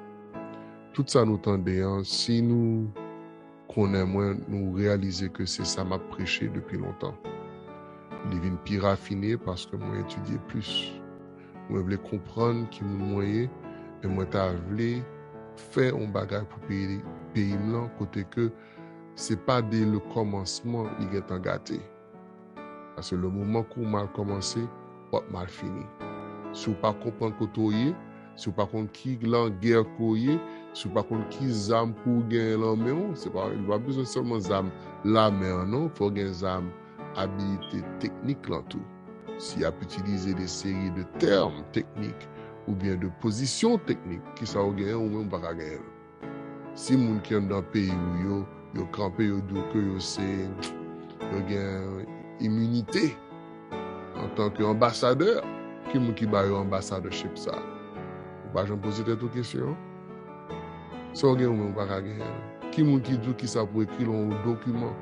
Tout sa nou tande an, si nou konnen mwen, nou reyalize ke se sa m ap preche depi lontan. Li vin pi rafine paske mwen etidye plis. Mwen vle konprann ki moun mwen ye, e mwen ta vle fè yon bagay pou peyi, peyi m lan, kote ke se pa de le kòmansman li gentan gate. Paske le moman ke w mal kòmanse, w ap mal fini. Si w pa konprann kote w ye, si w pa konn ki langè ke w ye, si w pa konn ki zam pou w genyen lan men w, se pa, ou pa bezwen sèlman zam lamen an non, fò w gen zam abilite teknik lan tou. Si y ap itilize de seri de tèm teknik oubyen de pozisyon teknik, kisa w genyen, ou menm ou pa ka genyen l. Si moun ki anndan peyi w yo, yo kanpe, yo di w ke yo se, yo gen iminite antanke anbasadè, ki moun ki ba yo anbasadèchip sa? Ou pa janm poze tèt ou kesyon an? Sa w gen ou menm ou pa ka genyen l. Ki moun ki di w kisa pou ekri lan yon dokiman?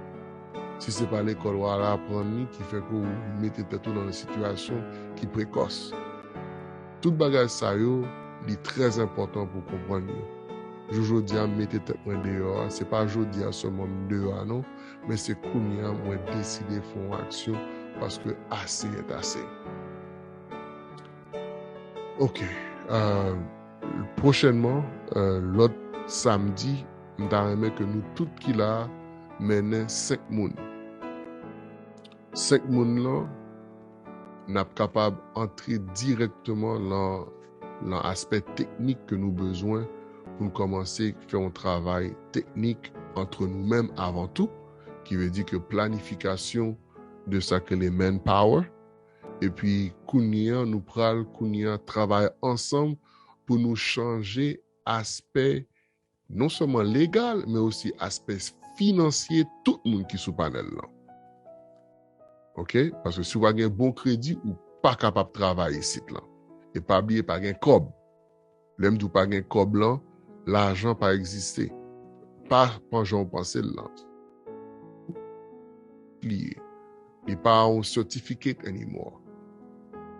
Si se pa lekòl w al aprann li ki fè ke w mete tèt ou nan yon sitiyasyon ki prekòs. Tout bagay sa yo, li trè enpòtan pou w konprann yo. Jou jodi a, m mete tèt mwen deyò a, se pa jodi a sèlman m deyò a non, men se kounye a mwen deside fè yon aksyon paske ase est assez. Ok, euh, pwochènman, euh, lòt samdi, m ta renmen ke nou tout ki la a mennen senk moun. Senk moun lan, n ap kapab antre dirèkteman lan, lan aspè teknik ke nou bezwen pou n kòmanse fè yon travay teknik antre nou menm avan tou, ki vle di ke planifikasyon de sa ke le manpower. Epi kounye a, nou pral kounye a travay ansanm pou nou chanje aspè non sèlman legal, men osi aspè finansye tout moun ki sou panèl lan. Ok? Paske si w pa gen bon kredi, ou pa kapab travay isit lan. E pa bliye, pa gen kòb. Lè m di w pa gen kòb lan, lajan pa egziste. Pa, pa jan w panse l lan. Li ye. Li pa yon certificate anymore.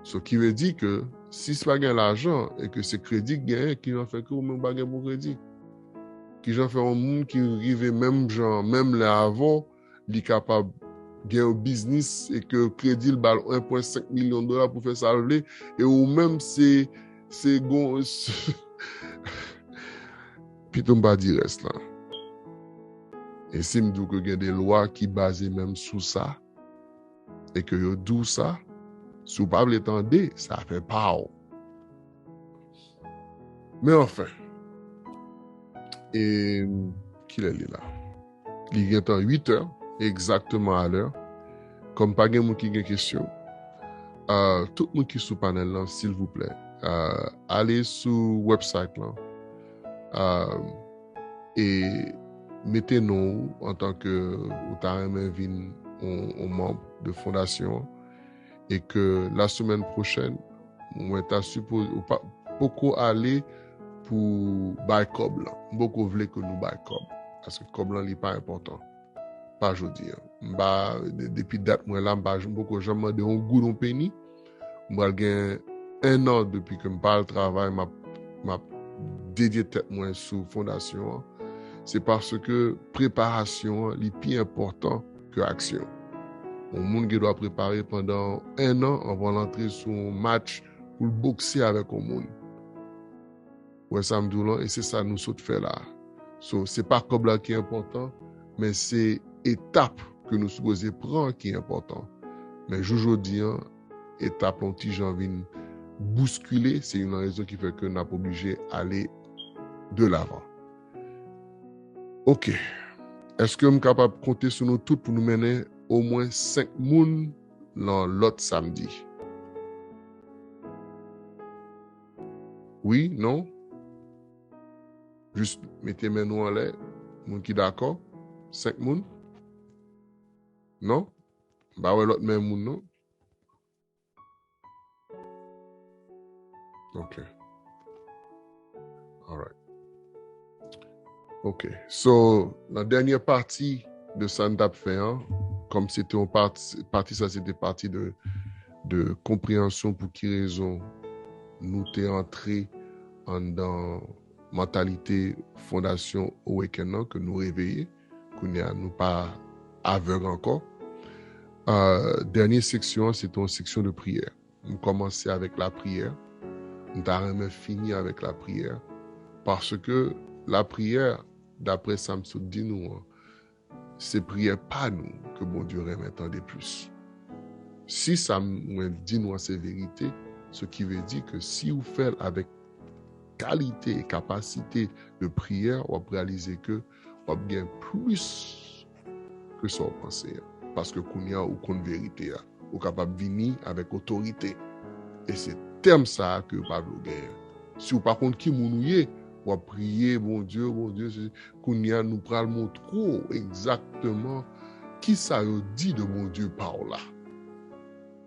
So, ki vle di ke si se pa gen lajan e ke se kredi k genyen, ki jan fè ke ou menm ou pa gen bon kredi? Ki jan fè yon moun ki rive menm jan, menm lè avè w, li kapab gen yon biznis e ke kredi l ba l yen pwen senk milyon dola pou fè sa l vle, e ou menm se, se gon, pito m pa di rès lan. E si m di w ke gen de lwa ki baze menm sou sa, e ke yo di w sa, si w pa vle tande, se afè pa w. Men anfen, e kilè li la? Li gentan uit è, egzakteman alè. Kòm pa gen moun ki gen kesyon, ah, tout moun ki sou panèl lan, silvouplè, ah, ale sou website lan, ah, e mete non w antanke ou ta renmen vin yon, yon manm de fondasyon an, e ke lasemèn pwochèn, mwen ta sipoze, ou pa, poko ale pou bay kòb lan. M poko vle ke nou bay kòb. Paske kòb lan, li pa enpòtan. Pa jodi a. M pa, de-, depi dat mwen la, m pa, m poko janm mande yon goud, yon peni. M pral gen en an depi ke m pa al travay, m ap, m ap dedye tèt mwen sou fondasyon an. Se paske preparasyon an, li pi enpòtan ke aksyon. Yon moun gen dwa prepare pandan en an anvan l antre sou yon match pou l bokse avèk yon moun. Ou wè sa m di w lan, e se sa nou sot fè la. So, se pa kòb la ki enpòtan, men se etap ke nou sipoze pran ki enpòtan. Men jou jodi an, etap lan yon ti jan vin bouskile, se youn nan rezon ki fè ke n ap oblije ale de lavan. Ok. Èske m kapab konte sou nou tout pou nou mennen omwen senk moun nan lòt samdi? Wi, non? Jis mete men nou anlè. Moun ki dakò? Senk moun? Non? M pa wè lòt men moun, non? Ok. Alright. Ok. So, nan dènyè pati de sa n t ap fè an, kòm se te yon pati, pati sa se te pati de, de konpreyansyon pou ki rezon nou te antre anndan mantalite fondasyon Awaken nan, ke nou reveye. Kounye a, nou pa avèg ankò. Euh, dènyè seksyon an, se te yon seksyon de priyè. M kòmanse avèk lapriyè. M ta renmen fini avèk lapriyè. Paske lapriyè, daprè sa m sot di nou an, se priyè pa nou ke Bondye renmen tande plis. Si sa mwen di nou an se verite, ce qui veut dire que si ou fè l avèk kalite e kapasite de priyè, w ap reyalize ke w ap gen plis ke sa w panse a. Paske kounye a, ou konn verite a. Ou kapab vini avèk otorite. E se tèm sa a ke yo pa vle w genyen. Si w pa konn ki moun ou ye, w ap priye, Bondye, Bondye, se, kounye a, nou pral montre w egzakteman ki sa yo di de Bondye pa w la.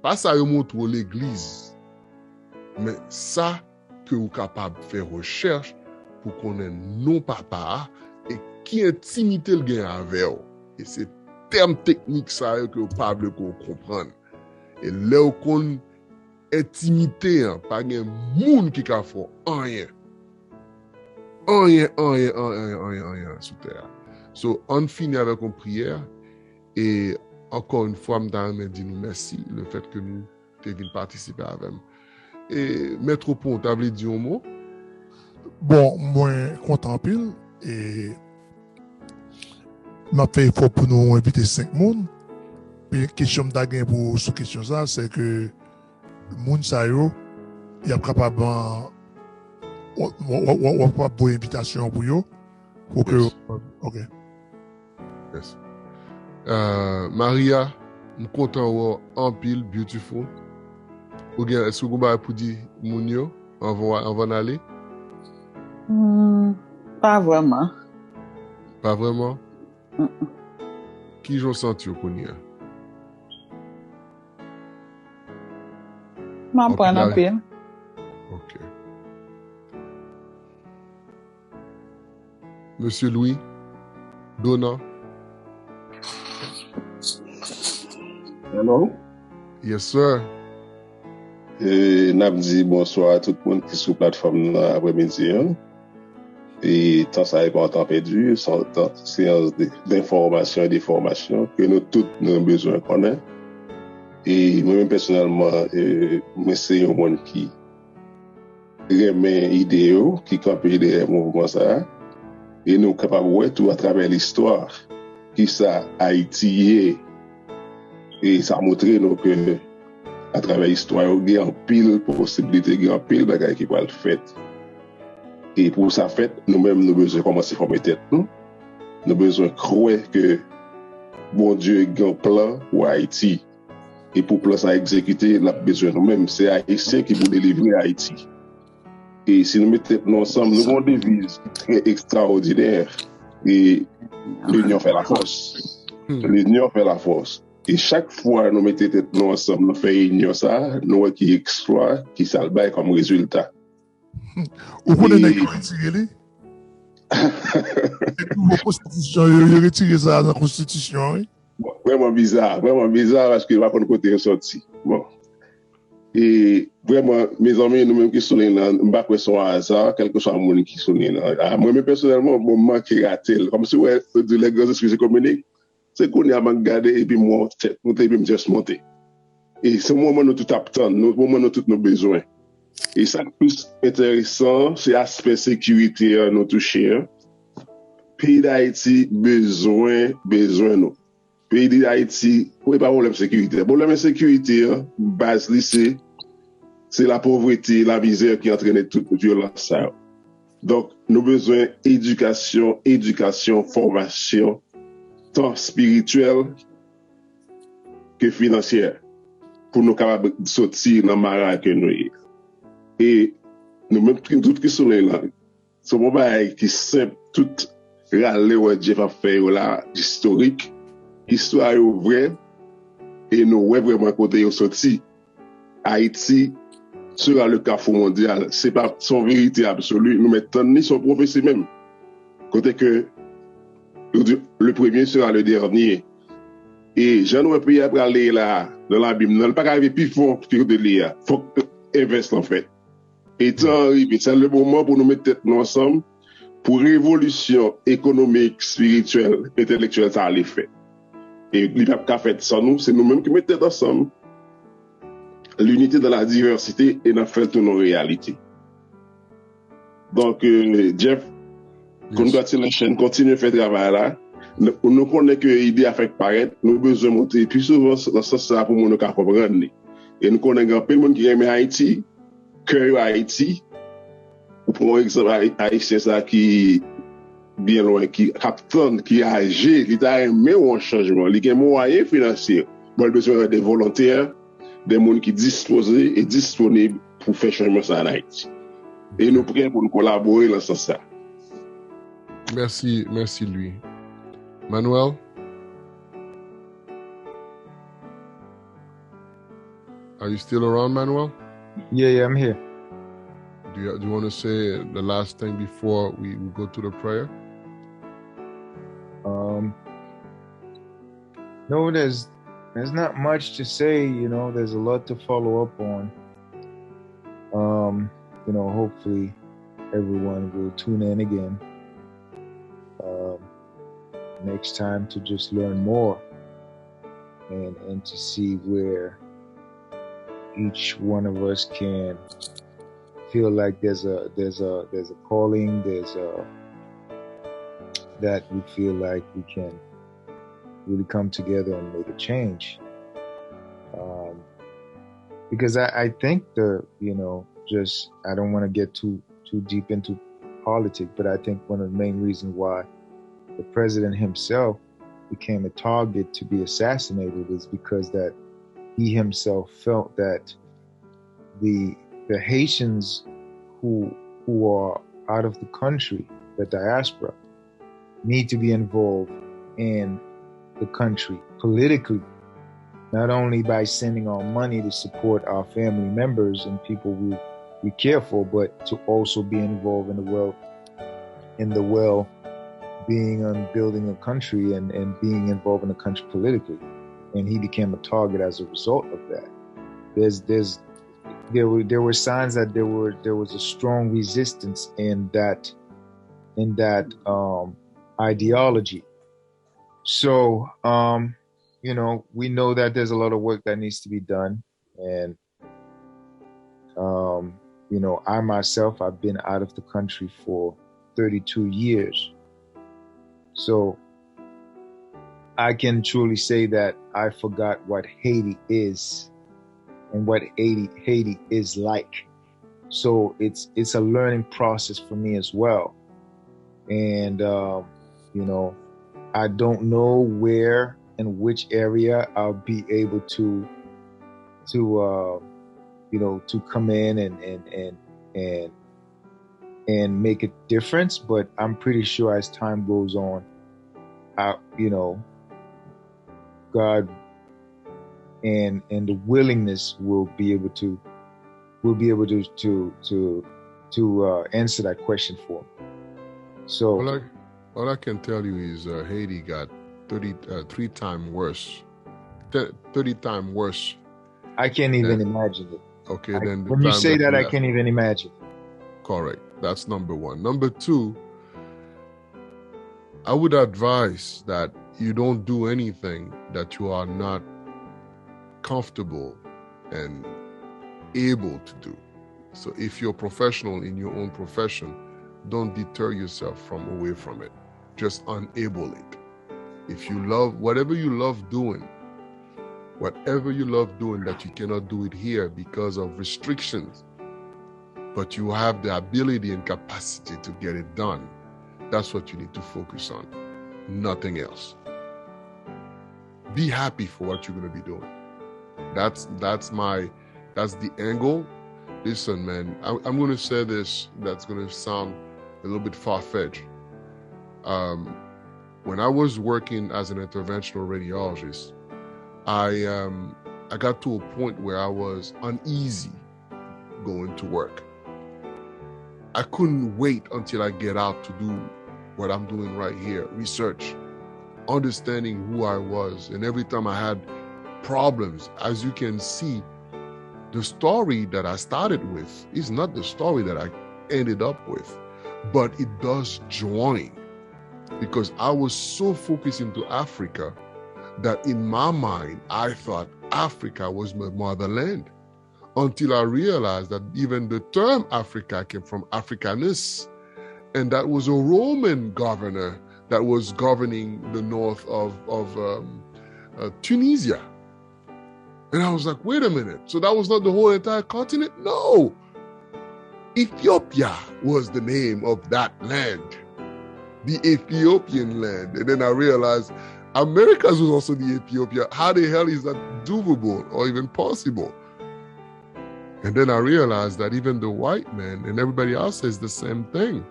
Pa sa yo montre w legliz, men sa ke ou kapab fè rechèch pou konnen non Papa a e ki entimite l gen avè w. E se tèm teknik sa yo ke yo pa vle ke w konprann. E lè w konn entimite an, pa gen moun ki ka fè w anyen. Anyen, anyen, anyen, anyen, anyen, anyen sou tè a. So, ann fini avèk yon priyè. E ankò yon fwa, m ta renmen di nou mèsi le fèt ke nou te vin patisipe avè m. E, Mèt Opon, w ta vle di yon mo? Bon, mwen kontan anpil. E n ap fè efò pou nou envite senk moun. E kesyon m ta gen pou sou kesyon sa, se ke moun sa yo, y ap kapab, w ap kapab voye envitasyon pou yo. Pou ke, Yes. Ok. Yes. Euh, Maria, m kontan wè w anpil, beautiful. Ou gen, èske w gen bagay pou di moun yo anvan, anvan n ale? Hmm, pa vrèman. Pa vrèman? Ki jan w santi w kounye a? M aprann anpil. Ok. Mesye Louis, Dona. Hello? Yes, sir. E, n ap di bonswa a tout moun ki sou platfòm nan aprèmidi an. E tan sa a pa yon tan pèdi, se yon tan, seyans de, denfòmasyon e de fòmasyon ke nou tout nou bezwen konnen. E mwen menm pèsonèlman, e, mwen se yon moun ki renmen ide yo, ki kanpe dèyè mouvman sa a. E nou kapab wè tou atravè listwa kisa Ayiti ye. E sa montre nou ke atravè istwa yo gen anpil posiblite, gen anpil bagay ki pral fèt. E pou sa fèt, nou menm nou bezwen kòmanse fòme tèt nou. Nou bezwen kwè ke Bondye gen yon plan pou Ayiti. E pou plan sa egzekite, l ap bezwen nou menm. Se Ayisyen ki pou delivre Ayiti. E si nou mete tèt nou ansanm, nou gen yon deviz trè ekstraòdinè. E l'union fait la force. L'union fait la force. E chak fwa nou mete tèt nou ansanm, nou fè inyon sa, nou wè ki eksplwa, ki sa l bay kòm rezilta. Ou konnen nèg yo retire li? Depi nouvo konstitisyon, yo, yo retire sa nan konstitisyon an, wi. Bon, vrèman biza, vrèman biza, paske yo pa konn kote yo soti. Bon. E vrèman, mezanmi, nou menm ki sou liy lan, m pa kwè se yon aza, kèlkeswa moun ki sou liy lan. A, mwen menm pèsonèlman, bon, m manke rate l. Kòmsi w wè, yo di lè gran zespri se kominik, se kounye a m ap gade epi m wè yon tèt monte epi m just monte. E se yon moman nou tout ap tann, nou, moman nou tout nou bezwen. E sa k plis enteresan, se aspè sekirite an nou touche an. Peyi Dayiti bezwen, bezwen nou. Peyi Dayiti, e pa pwoblèm sekirite. Pwoblèm ensekirite an, baz li se, se lapovrete, lamizè ki antrene tout vyolans sa yo. Donk, nou bezwen edikasyon, edikasyon, fòmasyon, tan espirityèl ke finansyè, pou nou kapab soti nan mara ke nou ye. E nou menm ki, tout ki sou liy lan, se yon bagay ki senp, tout rale wè Jeff ap fè yo la, istorik. Istwa yo vrè, e nou wè vrèman kote yo soti. Haïti sera le carrefour mondial. Se pa, se yon verite absoli. Nou mèt tann li, se yon pwofesi menm. Kote ke yo di, le premier sera le dernier. E jan nou wè peyi a prale la, nan labim nan, li pa ka rive pi fon ki kote li a. Fòk envès lan fèt. E tan an rive, se le moman pou nou met tèt nou ansanm pou revolisyon ekonomik, espirityèl, entèlektyèl sa ale fèt. E li p ap ka fèt san nou, se nou menm ki met tèt ansanm. L'unité dans la diversité, e n ap fè l tounen yon reyalite. Donk, euh, Jeff, congratulations, kontinye fè travay la. Nou, nou konnen ke ide a fèk parèt, nou bezwen monte pi souvan nan sans sa pou moun yo ka konprann li. E nou konnen gen anpil moun ki renmen Ayiti, kè yo Ayiti. Ou pran yon egzanp Ay-, Ayisyen sa ki byen lwen, ki k ap tann, ki aje, li ta renmen wè yon chanjman. Li gen mwayen finansye, bon, li bezwen de volontè, de moun ki dispoze e disponib pou fè chanjman sa ann Ayiti. E nou prè pou n kolabore nan sans sa. Mèsi, mèsi Louis. Manuel? Are you still around, Manuel? Yeah, yeah, I'm here. Do you, do you want to say the last thing before we, we go to the prayer? Um, no, there's there's not much to say. You know, there's a lot to follow up on. Um, you know, hopefully everyone will tune in again um, next time to just learn more and and to see where each one of us can feel like there's a there's a there's a calling, there's a that we feel like we can really come together and make a change. Um, because I, I think the you know just I don't want to get too too deep into politics, but I think one of the main reasons why the president himself became a target to be assassinated is because that he himself felt that the the Haitians who who are out of the country, the diaspora, need to be involved in the country politically, not only by sending our money to support our family members and people we we care for, but to also be involved in the world in the well being and building a country and, and being involved in the country politically. And he became a target as a result of that. There's there's there were there were signs that there were there was a strong resistance in that in that um, ideology. So um, you know we know that there's a lot of work that needs to be done, and um, you know I myself I've been out of the country for thirty-two years, so I can truly say that I forgot what Haiti is and what Haiti, Haiti is like. So it's it's a learning process for me as well. And um, you know, I don't know where and which area I'll be able to to uh, you know to come in and and and and and make a difference. But I'm pretty sure as time goes on, I you know, God and and the willingness will be able to will be able to to to to uh, answer that question for me. So all I, all I can tell you is uh, Haiti got thirty, uh, three times worse. Th- thirty times worse. I can't even imagine it. Okay, I, then when you say that, I can't even imagine. Correct. That's number one. Number two, I would advise that you don't do anything that you are not comfortable and able to do. So if you're a professional in your own profession, don't deter yourself from away from it. Just enable it. If you love whatever you love doing, whatever you love doing that you cannot do it here because of restrictions, but you have the ability and capacity to get it done, that's what you need to focus on. Nothing else. Be happy for what you're going to be doing. That's that's my that's the angle. Listen, man, I, I'm going to say this that's going to sound a little bit far fetched. Um, when I was working as an interventional radiologist, I, um, I got to a point where I was uneasy going to work. I couldn't wait until I get out to do what I'm doing right here, research, understanding who I was. And every time I had problems, as you can see, the story that I started with is not the story that I ended up with, but it does join, because I was so focused into Africa that in my mind, I thought Africa was my motherland, until I realized that even the term Africa came from Africanus, and that was a Roman governor that was governing the north of, of um, uh, Tunisia. And I was like, wait a minute. So that was not the whole entire continent? No. Ethiopia was the name of that land, the Ethiopian land. And then I realized Americas was also the Ethiopia. How the hell is that doable or even possible? And then I realized that even the white man and everybody else says the same thing.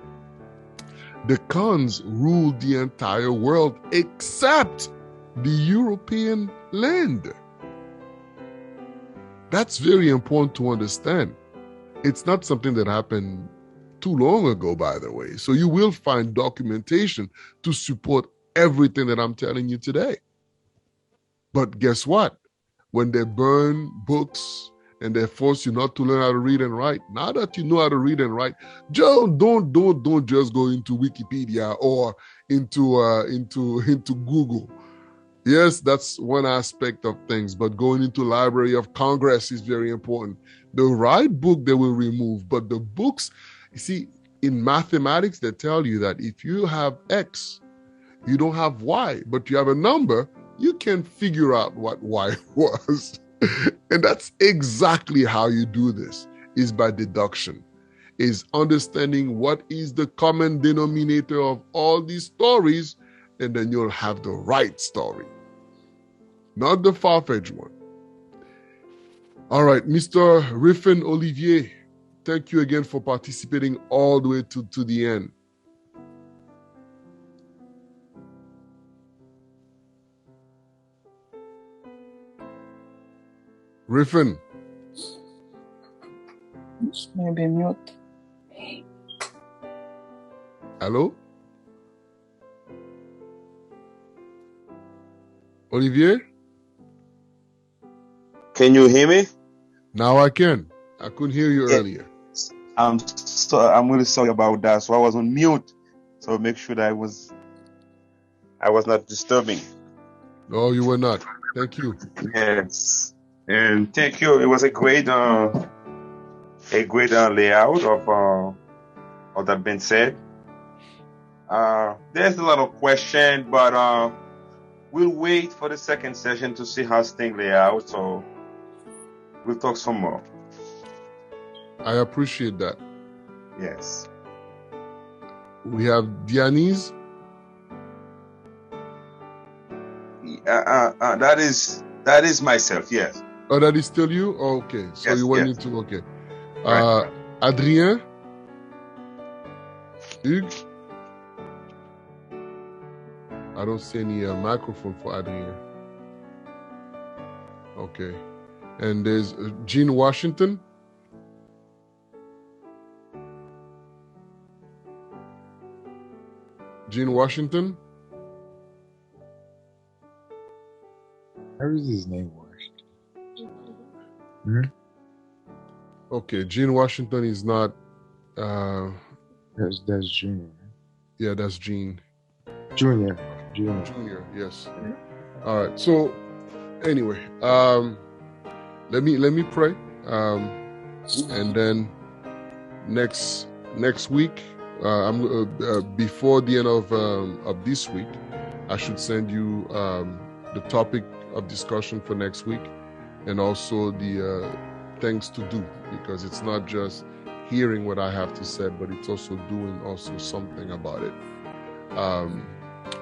The Khans ruled the entire world except the European land. That's very important to understand. It's not something that happened too long ago, by the way. So you will find documentation to support everything that I'm telling you today. But guess what? When they burn books and they force you not to learn how to read and write, now that you know how to read and write, don't don't don't don't just go into Wikipedia or into uh, into into Google. Yes, that's one aspect of things, but going into Library of Congress is very important. The right book they will remove, but the books, you see, in mathematics, they tell you that if you have X, you don't have Y, but you have a number, you can figure out what Y was. And that's exactly how you do this, is by deduction, is understanding what is the common denominator of all these stories, and then you'll have the right story, not the far-fetched one. All right, Mister Riffin Olivier, thank you again for participating all the way to, to the end. Riffin. Maybe mute. Allô? Olivier? Can you hear me? Now I can. I couldn't hear you yeah. earlier. I'm so I'm really sorry about that. So I was on mute. So make sure that I was I was not disturbing. No, you were not. Thank you. Yes. And thank you. It was a great uh, a great uh, layout of uh, of that being said. Uh, there's a lot of question, but uh, we'll wait for the second session to see how things lay out. So we'll talk some more. I appreciate that. Yes. We have Dianiz. Uh, uh, uh, that is that is myself. Yes. Oh, that is still you? Oh, okay. So yes, you went yes. into okay. Right. Uh, Adrien. Hugues. I don't see any uh, microphone for Adrien. Okay. And there's uh, Jean Washington. Jean Washington. How is his name Washington? Hmm? Okay, Jean Washington is not. Uh, that's that's Junior. Yeah, that's Jean. Junior. Junior. Junior, yes. All right. So, anyway, um, let me let me pray, um, and then next next week, uh, I'm uh, uh, before the end of um, of this week, I should send you um, the topic of discussion for next week, and also the uh, things to do, because it's not just hearing what I have to say, but it's also doing also something about it. Um,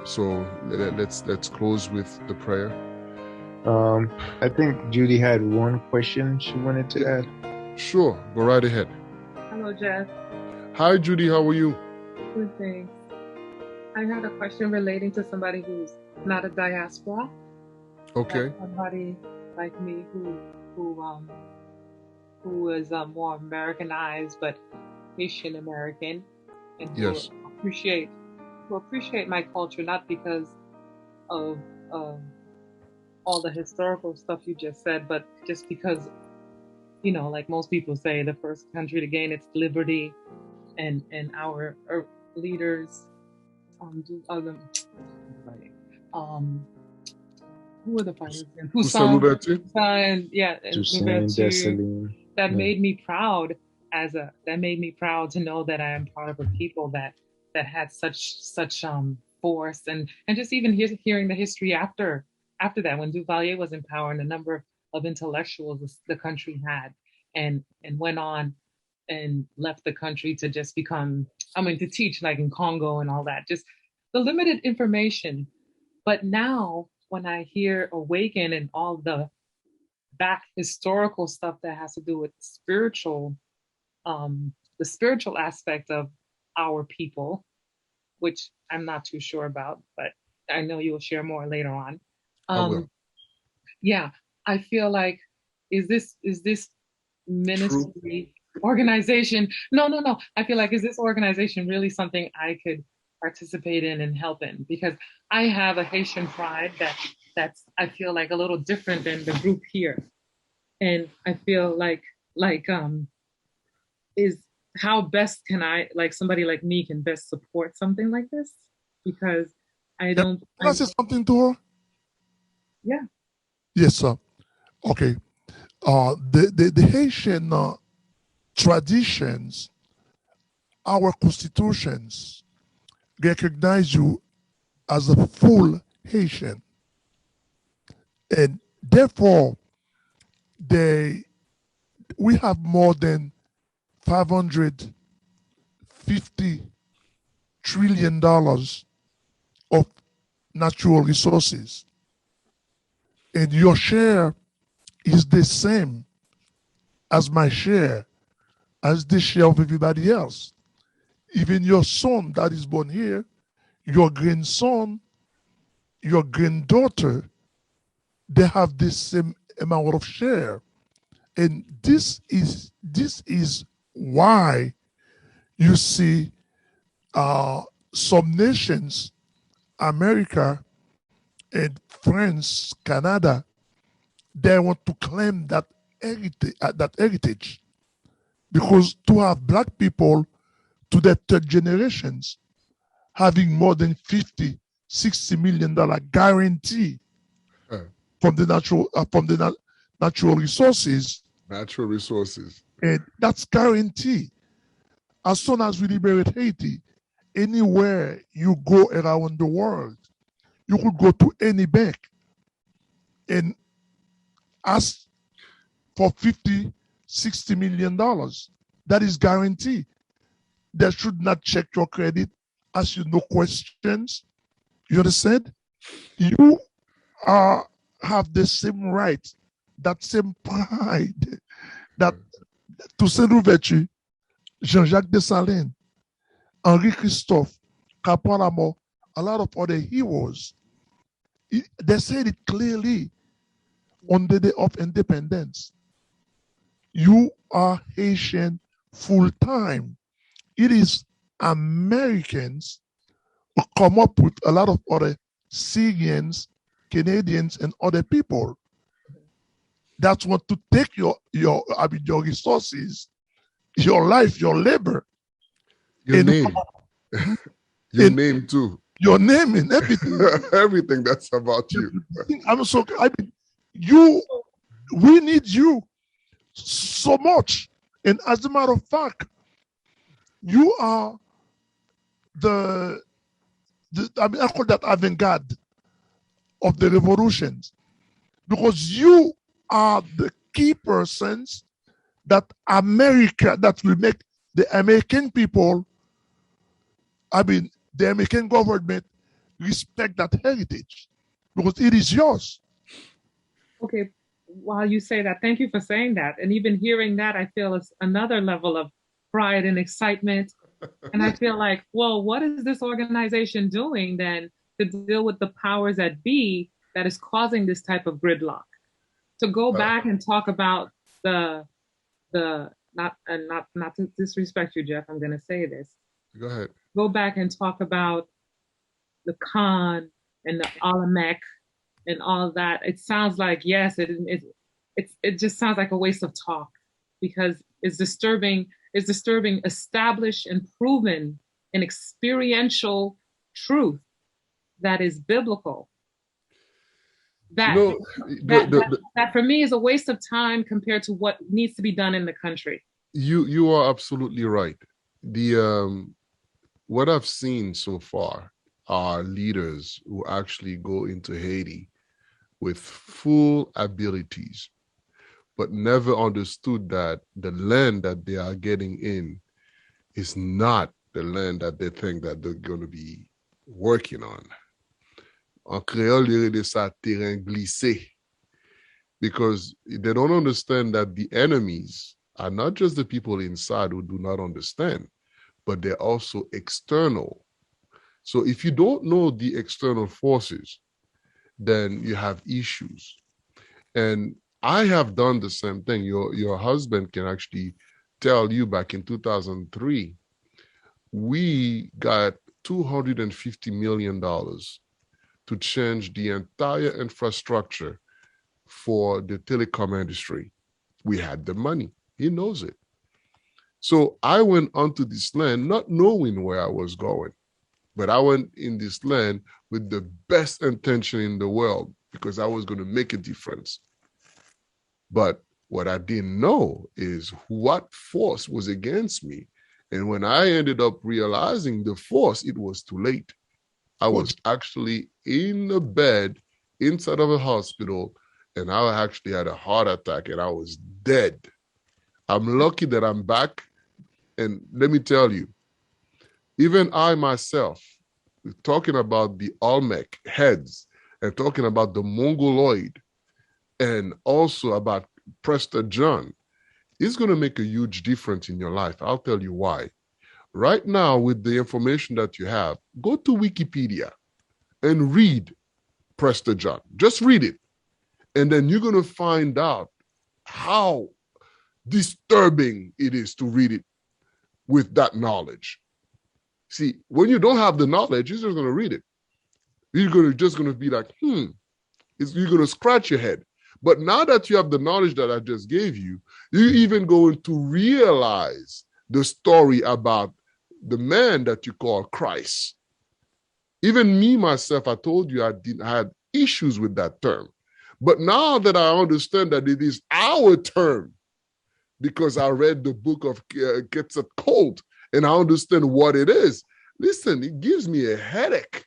so let, let's let's close with the prayer. Um, I think Judy had one question she wanted to add. Sure, go right ahead. Hello, Jeff. Hi, Judy. How are you? Good, thanks. I had a question relating to somebody who's not a diaspora. Okay. Somebody like me who who um who is uh, more Americanized but Haitian American, and who Yes. appreciate who appreciate my culture not because of um all the historical stuff you just said, but just because, you know, like most people say, the first country to gain its liberty, and and our er, leaders, um, do um, um who are the fighters again? Toussaint Louverture. Toussaint, yeah, and Toussaint, Louverture. Dessalines. That Yeah. made me proud as a that made me proud to know that I am part of a people that that had such such um force, and and just even hear, hearing the history after after that, when Duvalier was in power and the number of intellectuals the, the country had, and and went on and left the country to just become, I mean, to teach, like, in Congo and all that, just the limited information. But now when I hear Awaken and all the back historical stuff that has to do with spirrial, um, the spiritual aspect of our people, which I'm not too sure about, but I know you'll share more later on. I Um, will. Yeah, I feel like is this is this ministry organization? No, no, no. I feel like is this organization really something I could participate in and help in, because I have a Haitian pride that that's, I feel like, a little different than the group here, and I feel like like um is how best can I, like, somebody like me can best support something like this, because I don't. Can I say something to her? Yeah. Yes, sir. Okay. Uh, the, the, the Haitian uh, traditions, our constitutions recognize you as a full Haitian. And therefore, they, we have more than five hundred fifty trillion dollars of natural resources. And your share is the same as my share, as the share of everybody else. Even your son that is born here, your grandson, your granddaughter, they have the same amount of share. And this is this is why you see uh, some nations, America and France, Canada, they want to claim that heritage, uh, that heritage, because to have black people to their third generations having more than fifty, sixty million dollar guarantee Huh. from the natural uh, from the nat- natural resources, Natural resources. and that's guarantee. As soon as we liberate Haiti, anywhere you go around the world, you could go to any bank and ask for fifty, sixty million dollars. That is guarantee. They should not check your credit, ask you no questions. You understand? You are have the same right, that same pride that Toussaint Louverture, Jean-Jacques Dessalines, Henri Christophe, Capois Lamort, a lot of other heroes. It- they said it clearly on the day of independence. You are Haitian full time. It is Americans who come up with a lot of other Syrians, Canadians, and other people that want to take your your I mean, your resources, your life, your labor, Your and name. come up Your and- name too. your name and everything. Everything that's about you. I'm so I mean, you we need you so much. And as a matter of fact, you are the, the I mean I call that avant-garde of the revolutions. Because you are the key persons that America that will make the American people, I mean the American government respect that heritage because it is yours. Okay. while you say that, thank you for saying that. And even hearing that, I feel it's another level of pride and excitement. And I feel like, well, what is this organization doing then to deal with the powers that be that is causing this type of gridlock? To go back and talk about the the not and not not to disrespect you, Jeff, I'm going to say this. Go ahead. Go back and talk about the Khan and the Olmec and all that. It sounds like, yes, it it it's, it just sounds like a waste of talk because it's disturbing. It's disturbing established and proven and experiential truth that is biblical. That, No, that, the- that, that for me is a waste of time compared to what needs to be done in the country. you you are absolutely right. The um, what I've seen so far are leaders who actually go into Haiti with full abilities, but never understood that the land that they are getting in is not the land that they think that they're going to be working on. An kreyòl, yo rele sa teren glise. Because they don't understand that the enemies are not just the people inside who do not understand, but they're also external. So if you don't know the external forces, then you have issues. And I have done the same thing. Your your husband can actually tell you, back in two thousand three, we got two hundred fifty million dollars to change the entire infrastructure for the telecom industry. We had the money. He knows it. So I went onto this land not knowing where I was going, but I went in this land with the best intention in the world because I was going to make a difference. But what I didn't know is what force was against me. And when I ended up realizing the force, it was too late. I was actually in the bed inside of a hospital, and I actually had a heart attack and I was dead. I'm lucky that I'm back. And let me tell you, even I myself, talking about the Olmec heads and talking about the Mongoloid and also about Prester John, it's going to make a huge difference in your life. I'll tell you why. Right now, with the information that you have, go to Wikipedia and read Prester John. Just read it. And then you're going to find out how disturbing it is to read it with that knowledge. See, when you don't have the knowledge, you're just going to read it. You're gonna, just going to be like, hmm. It's, you're going to scratch your head. But now that you have the knowledge that I just gave you, you're even going to realize the story about the man that you call Christ. Even me, myself, I told you I didn't had issues with that term. But now that I understand that it is our term, because I read the book of uh, Quetzalcoatl and I understand what it is, listen, it gives me a headache.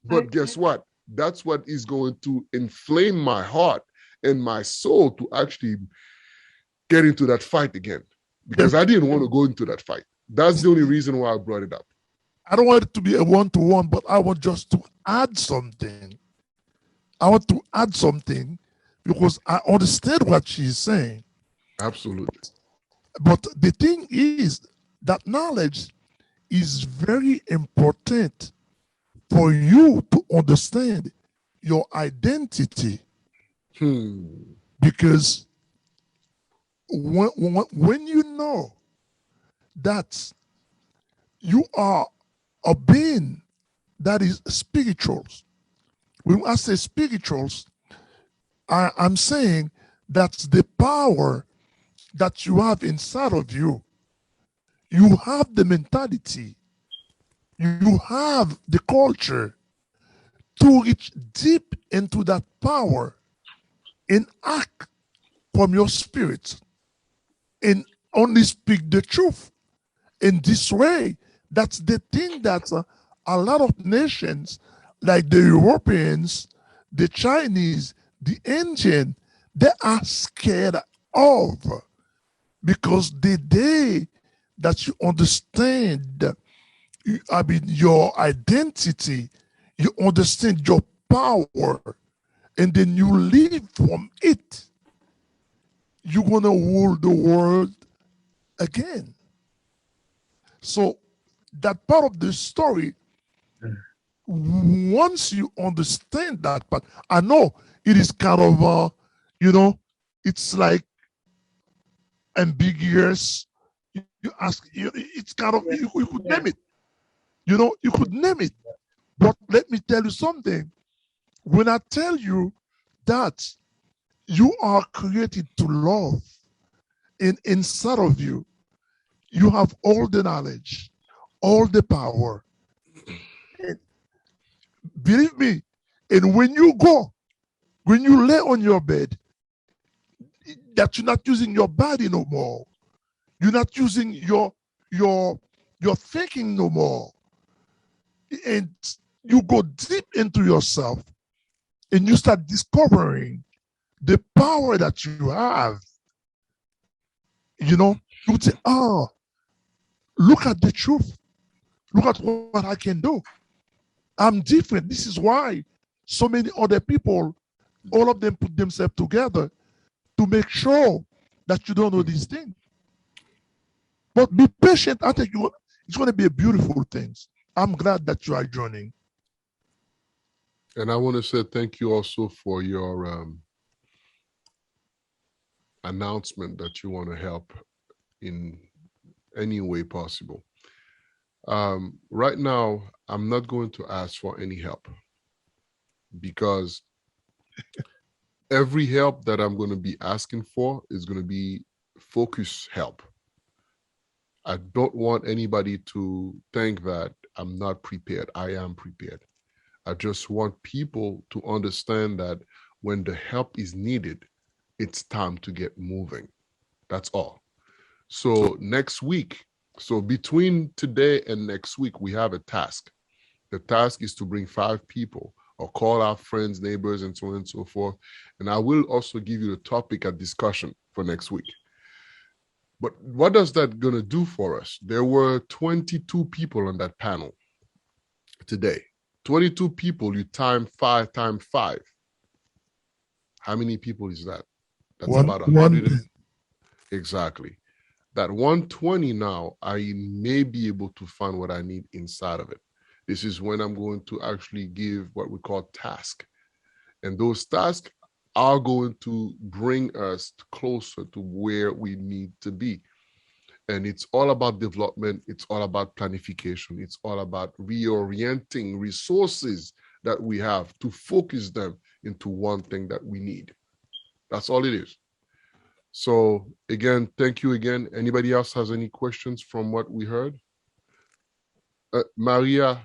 But guess what? That's what is going to inflame my heart and my soul to actually get into that fight again. Because I didn't want to go into that fight. That's the only reason why I brought it up. I don't want it to be a one to one, but I want just to add something. I want to add something because I understand what she's saying. Absolutely. But the thing is that knowledge is very important for you to understand your identity. Hmm. Because when, when, when you know that you are a being that is spiritual, when I say spirituals, I, I'm saying that's the power that you have inside of you. You have the mentality, you have the culture to reach deep into that power and act from your spirit and only speak the truth. In this way, that's the thing that uh, a lot of nations, like the Europeans, the Chinese, the Indian, they are scared of, because the day that you understand, you, I mean, your identity, you understand your power, and then you live from it, you're going to rule the world again. So that part of the story, once you understand that part, I know it is kind of, uh, you know, it's like ambiguous. You, you ask, you, it's kind of, you, you could name it. You know, you could name it. But let me tell you something. When I tell you that you are created to love, and inside of you, you have all the knowledge, all the power. And believe me, and when you go, when you lay on your bed, that you're not using your body no more. You're not using your your your thinking no more. And you go deep into yourself and you start discovering the power that you have. You know, you would say, oh, look at the truth. Look at what I can do. I'm different. This is why so many other people, all of them put themselves together to make sure that you don't know these things. But be patient. I think you, it's going to be a beautiful thing. I'm glad that you are joining. And I want to say thank you also for your um, announcement that you want to help in any way possible. Um, right now, I'm not going to ask for any help because every help that I'm going to be asking for is going to be focus help. I don't want anybody to think that I'm not prepared. I am prepared. I just want people to understand that when the help is needed, it's time to get moving. That's all. So next week, so between today and next week, we have a task. The task is to bring five people or call our friends, neighbors, and so on and so forth. And I will also give you the topic at discussion for next week. But what does that gonna do for us? There were twenty-two people on that panel today. Twenty-two people, you time five times five. How many people is that? That's One- about a one hundred. thing. Exactly. That one twenty now, I may be able to find what I need inside of it. This is when I'm going to actually give what we call task. And those tasks are going to bring us closer to where we need to be. And it's all about development. It's all about planification. It's all about reorienting resources that we have to focus them into one thing that we need. That's all it is. So again, thank you again. Anybody else has any questions from what we heard? Uh, Maria,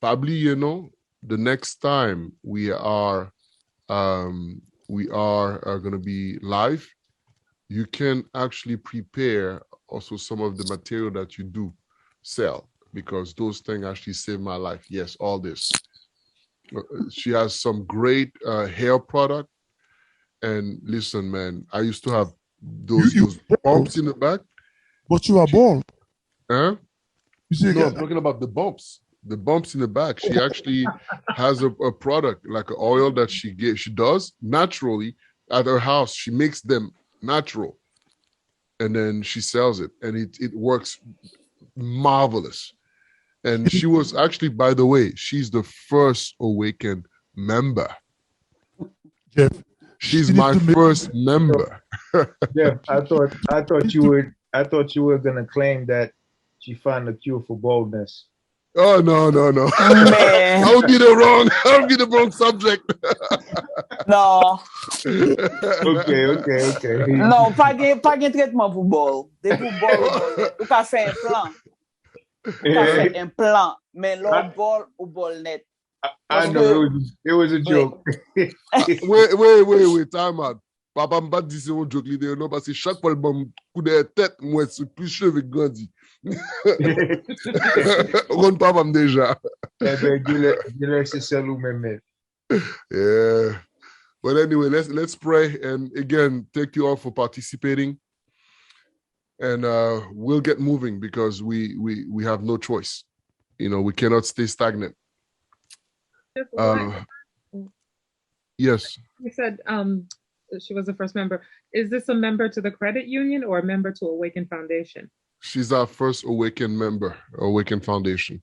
pa bliye non, the next time we are um, we are, are going to be live, you can actually prepare also some of the material that you do sell, because those things actually saved my life. Yes, all this. Uh, she has some great uh, hair product. And listen, man, I used to have those, You- you- those bumps in the back. But you are bald. Huh? You see, No, I'm again, talking about the bumps. The bumps in the back. She actually has a, a product, like an oil that she get, she does naturally at her house. She makes them natural, and then she sells it, and it it works marvelous. And she was actually, by the way, she's the first Awaken member. Jeff, She's she need my to make- first member. Jeff, I thought I thought you were I thought you were gonna claim that she found a cure for baldness. Oh no, no, no. Men, That would be the wrong, that would be the wrong subject. non. Okay, okay, okay. Non, pa gen, pa gen tretman pou bald. Depi w bald, ou bald nèt. Ou ka fè enplan. Ou ka fè enplan. Men lè w bald, ou bald nèt. I know it was it was a joke. Wait, wait, wait, wait, time out. Papa m pa t di se yon joke li te ye non, paske chak fwa l ban m kou dèyè tèt, m wè se plis cheve k grandi. Ou konn papa m deja. Ebyen, genlè genlè se sèl ou menm men. Yeah. But anyway, let's let's pray, and again, thank you all for participating. And uh, we'll get moving because we we we have no choice. You know, we cannot stay stagnant. Uh, Yes. You said um, she was the first member. Is this a member to the credit union or a member to Awaken Foundation? She's our first Awaken member, Awaken Foundation.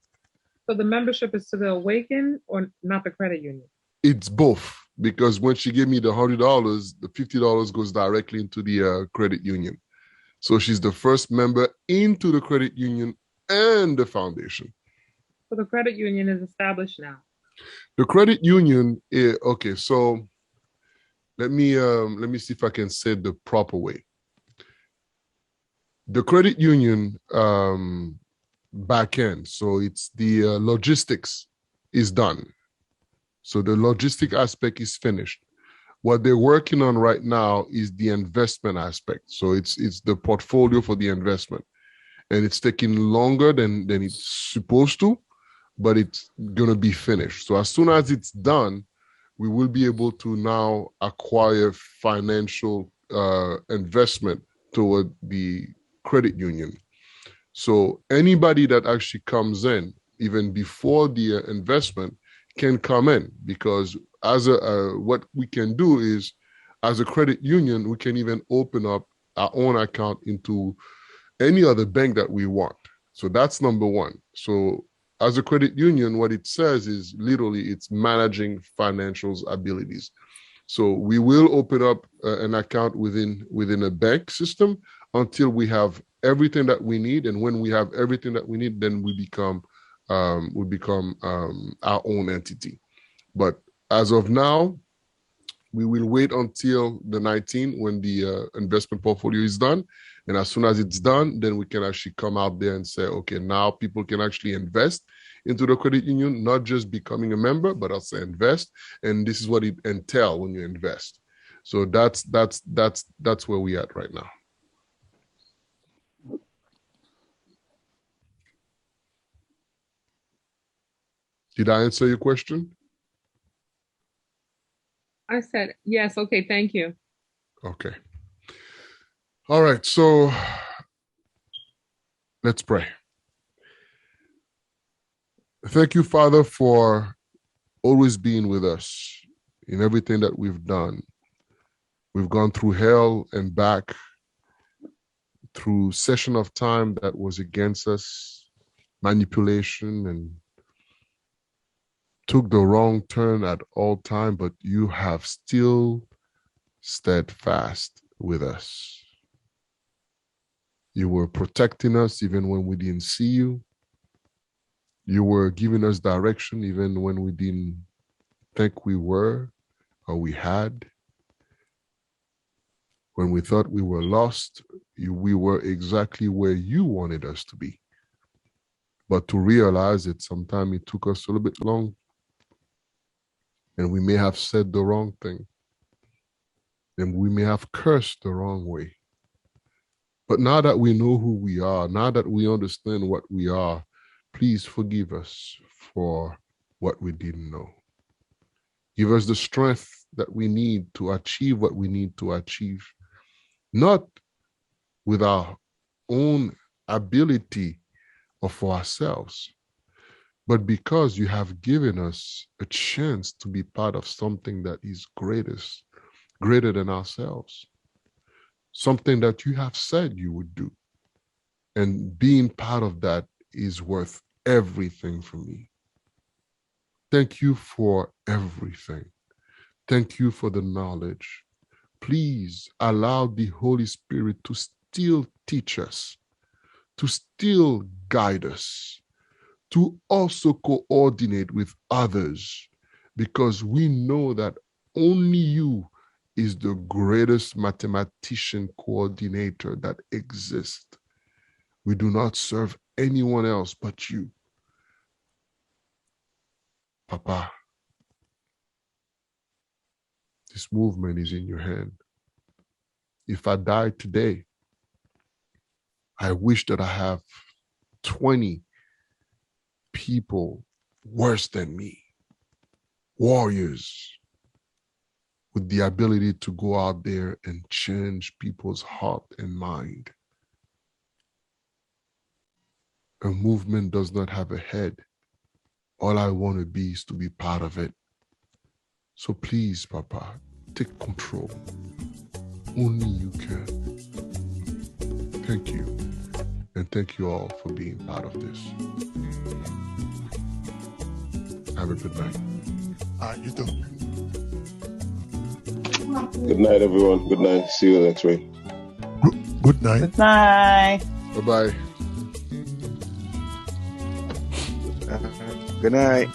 So the membership is to the Awaken or not the credit union? It's both, because when she gave me the hundred dollars, the fifty dollars goes directly into the uh, credit union. So she's the first member into the credit union and the foundation. So the credit union is established now. The credit union, eh, okay, so let me um, let me see if I can say it the proper way. The credit union um, back end, so it's the uh, logistics is done. So the logistic aspect is finished. What they're working on right now is the investment aspect. So it's it's the portfolio for the investment, and it's taking longer than than it's supposed to, but it's gonna be finished. So as soon as it's done, we will be able to now acquire financial uh, investment toward the credit union. So anybody that actually comes in, even before the uh, investment, can come in, because as a uh, what we can do is, as a credit union, we can even open up our own account into any other bank that we want. So that's number one. So as a credit union, what it says is literally it's managing financial abilities. So we will open up uh, an account within within a bank system until we have everything that we need, and when we have everything that we need, then we become um, we become um, our own entity. But as of now, we will wait until the nineteen when the uh, investment portfolio is done. And as soon as it's done, then we can actually come out there and say, okay, now people can actually invest into the credit union, not just becoming a member, but also invest. And this is what it entails when you invest. So that's that's that's that's where we at right now. Did I answer your question? I said, yes, okay, thank you. Okay. All right, so let's pray. Thank you, Father, for always being with us in everything that we've done. We've gone through hell and back through session of time that was against us, manipulation, and took the wrong turn at all time, but you have still steadfast with us. You were protecting us even when we didn't see you. You were giving us direction even when we didn't think we were or we had. When we thought we were lost, you, we were exactly where you wanted us to be. But to realize that sometimes it took us a little bit long, and we may have said the wrong thing, and we may have cursed the wrong way. But now that we know who we are, now that we understand what we are, please forgive us for what we didn't know. Give us the strength that we need to achieve what we need to achieve, not with our own ability or for ourselves, but because you have given us a chance to be part of something that is greatest, greater than ourselves, something that you have said you would do. And being part of that is worth everything for me. Thank you for everything. Thank you for the knowledge. Please allow the Holy Spirit to still teach us, to still guide us, to also coordinate with others, because we know that only you is the greatest mathematician coordinator that exists. We do not serve anyone else but you. Papa, this movement is in your hand. If I die today, I wish that I have twenty people worse than me, warriors with the ability to go out there and change people's heart and mind. A movement does not have a head. All I want to be is to be part of it. So please, Papa, take control. Only you can. Thank you. And thank you all for being part of this. Have a good night. All right, you too. Good night, everyone. Good night. See you next week. Good night. Good night. Bye bye. Good night.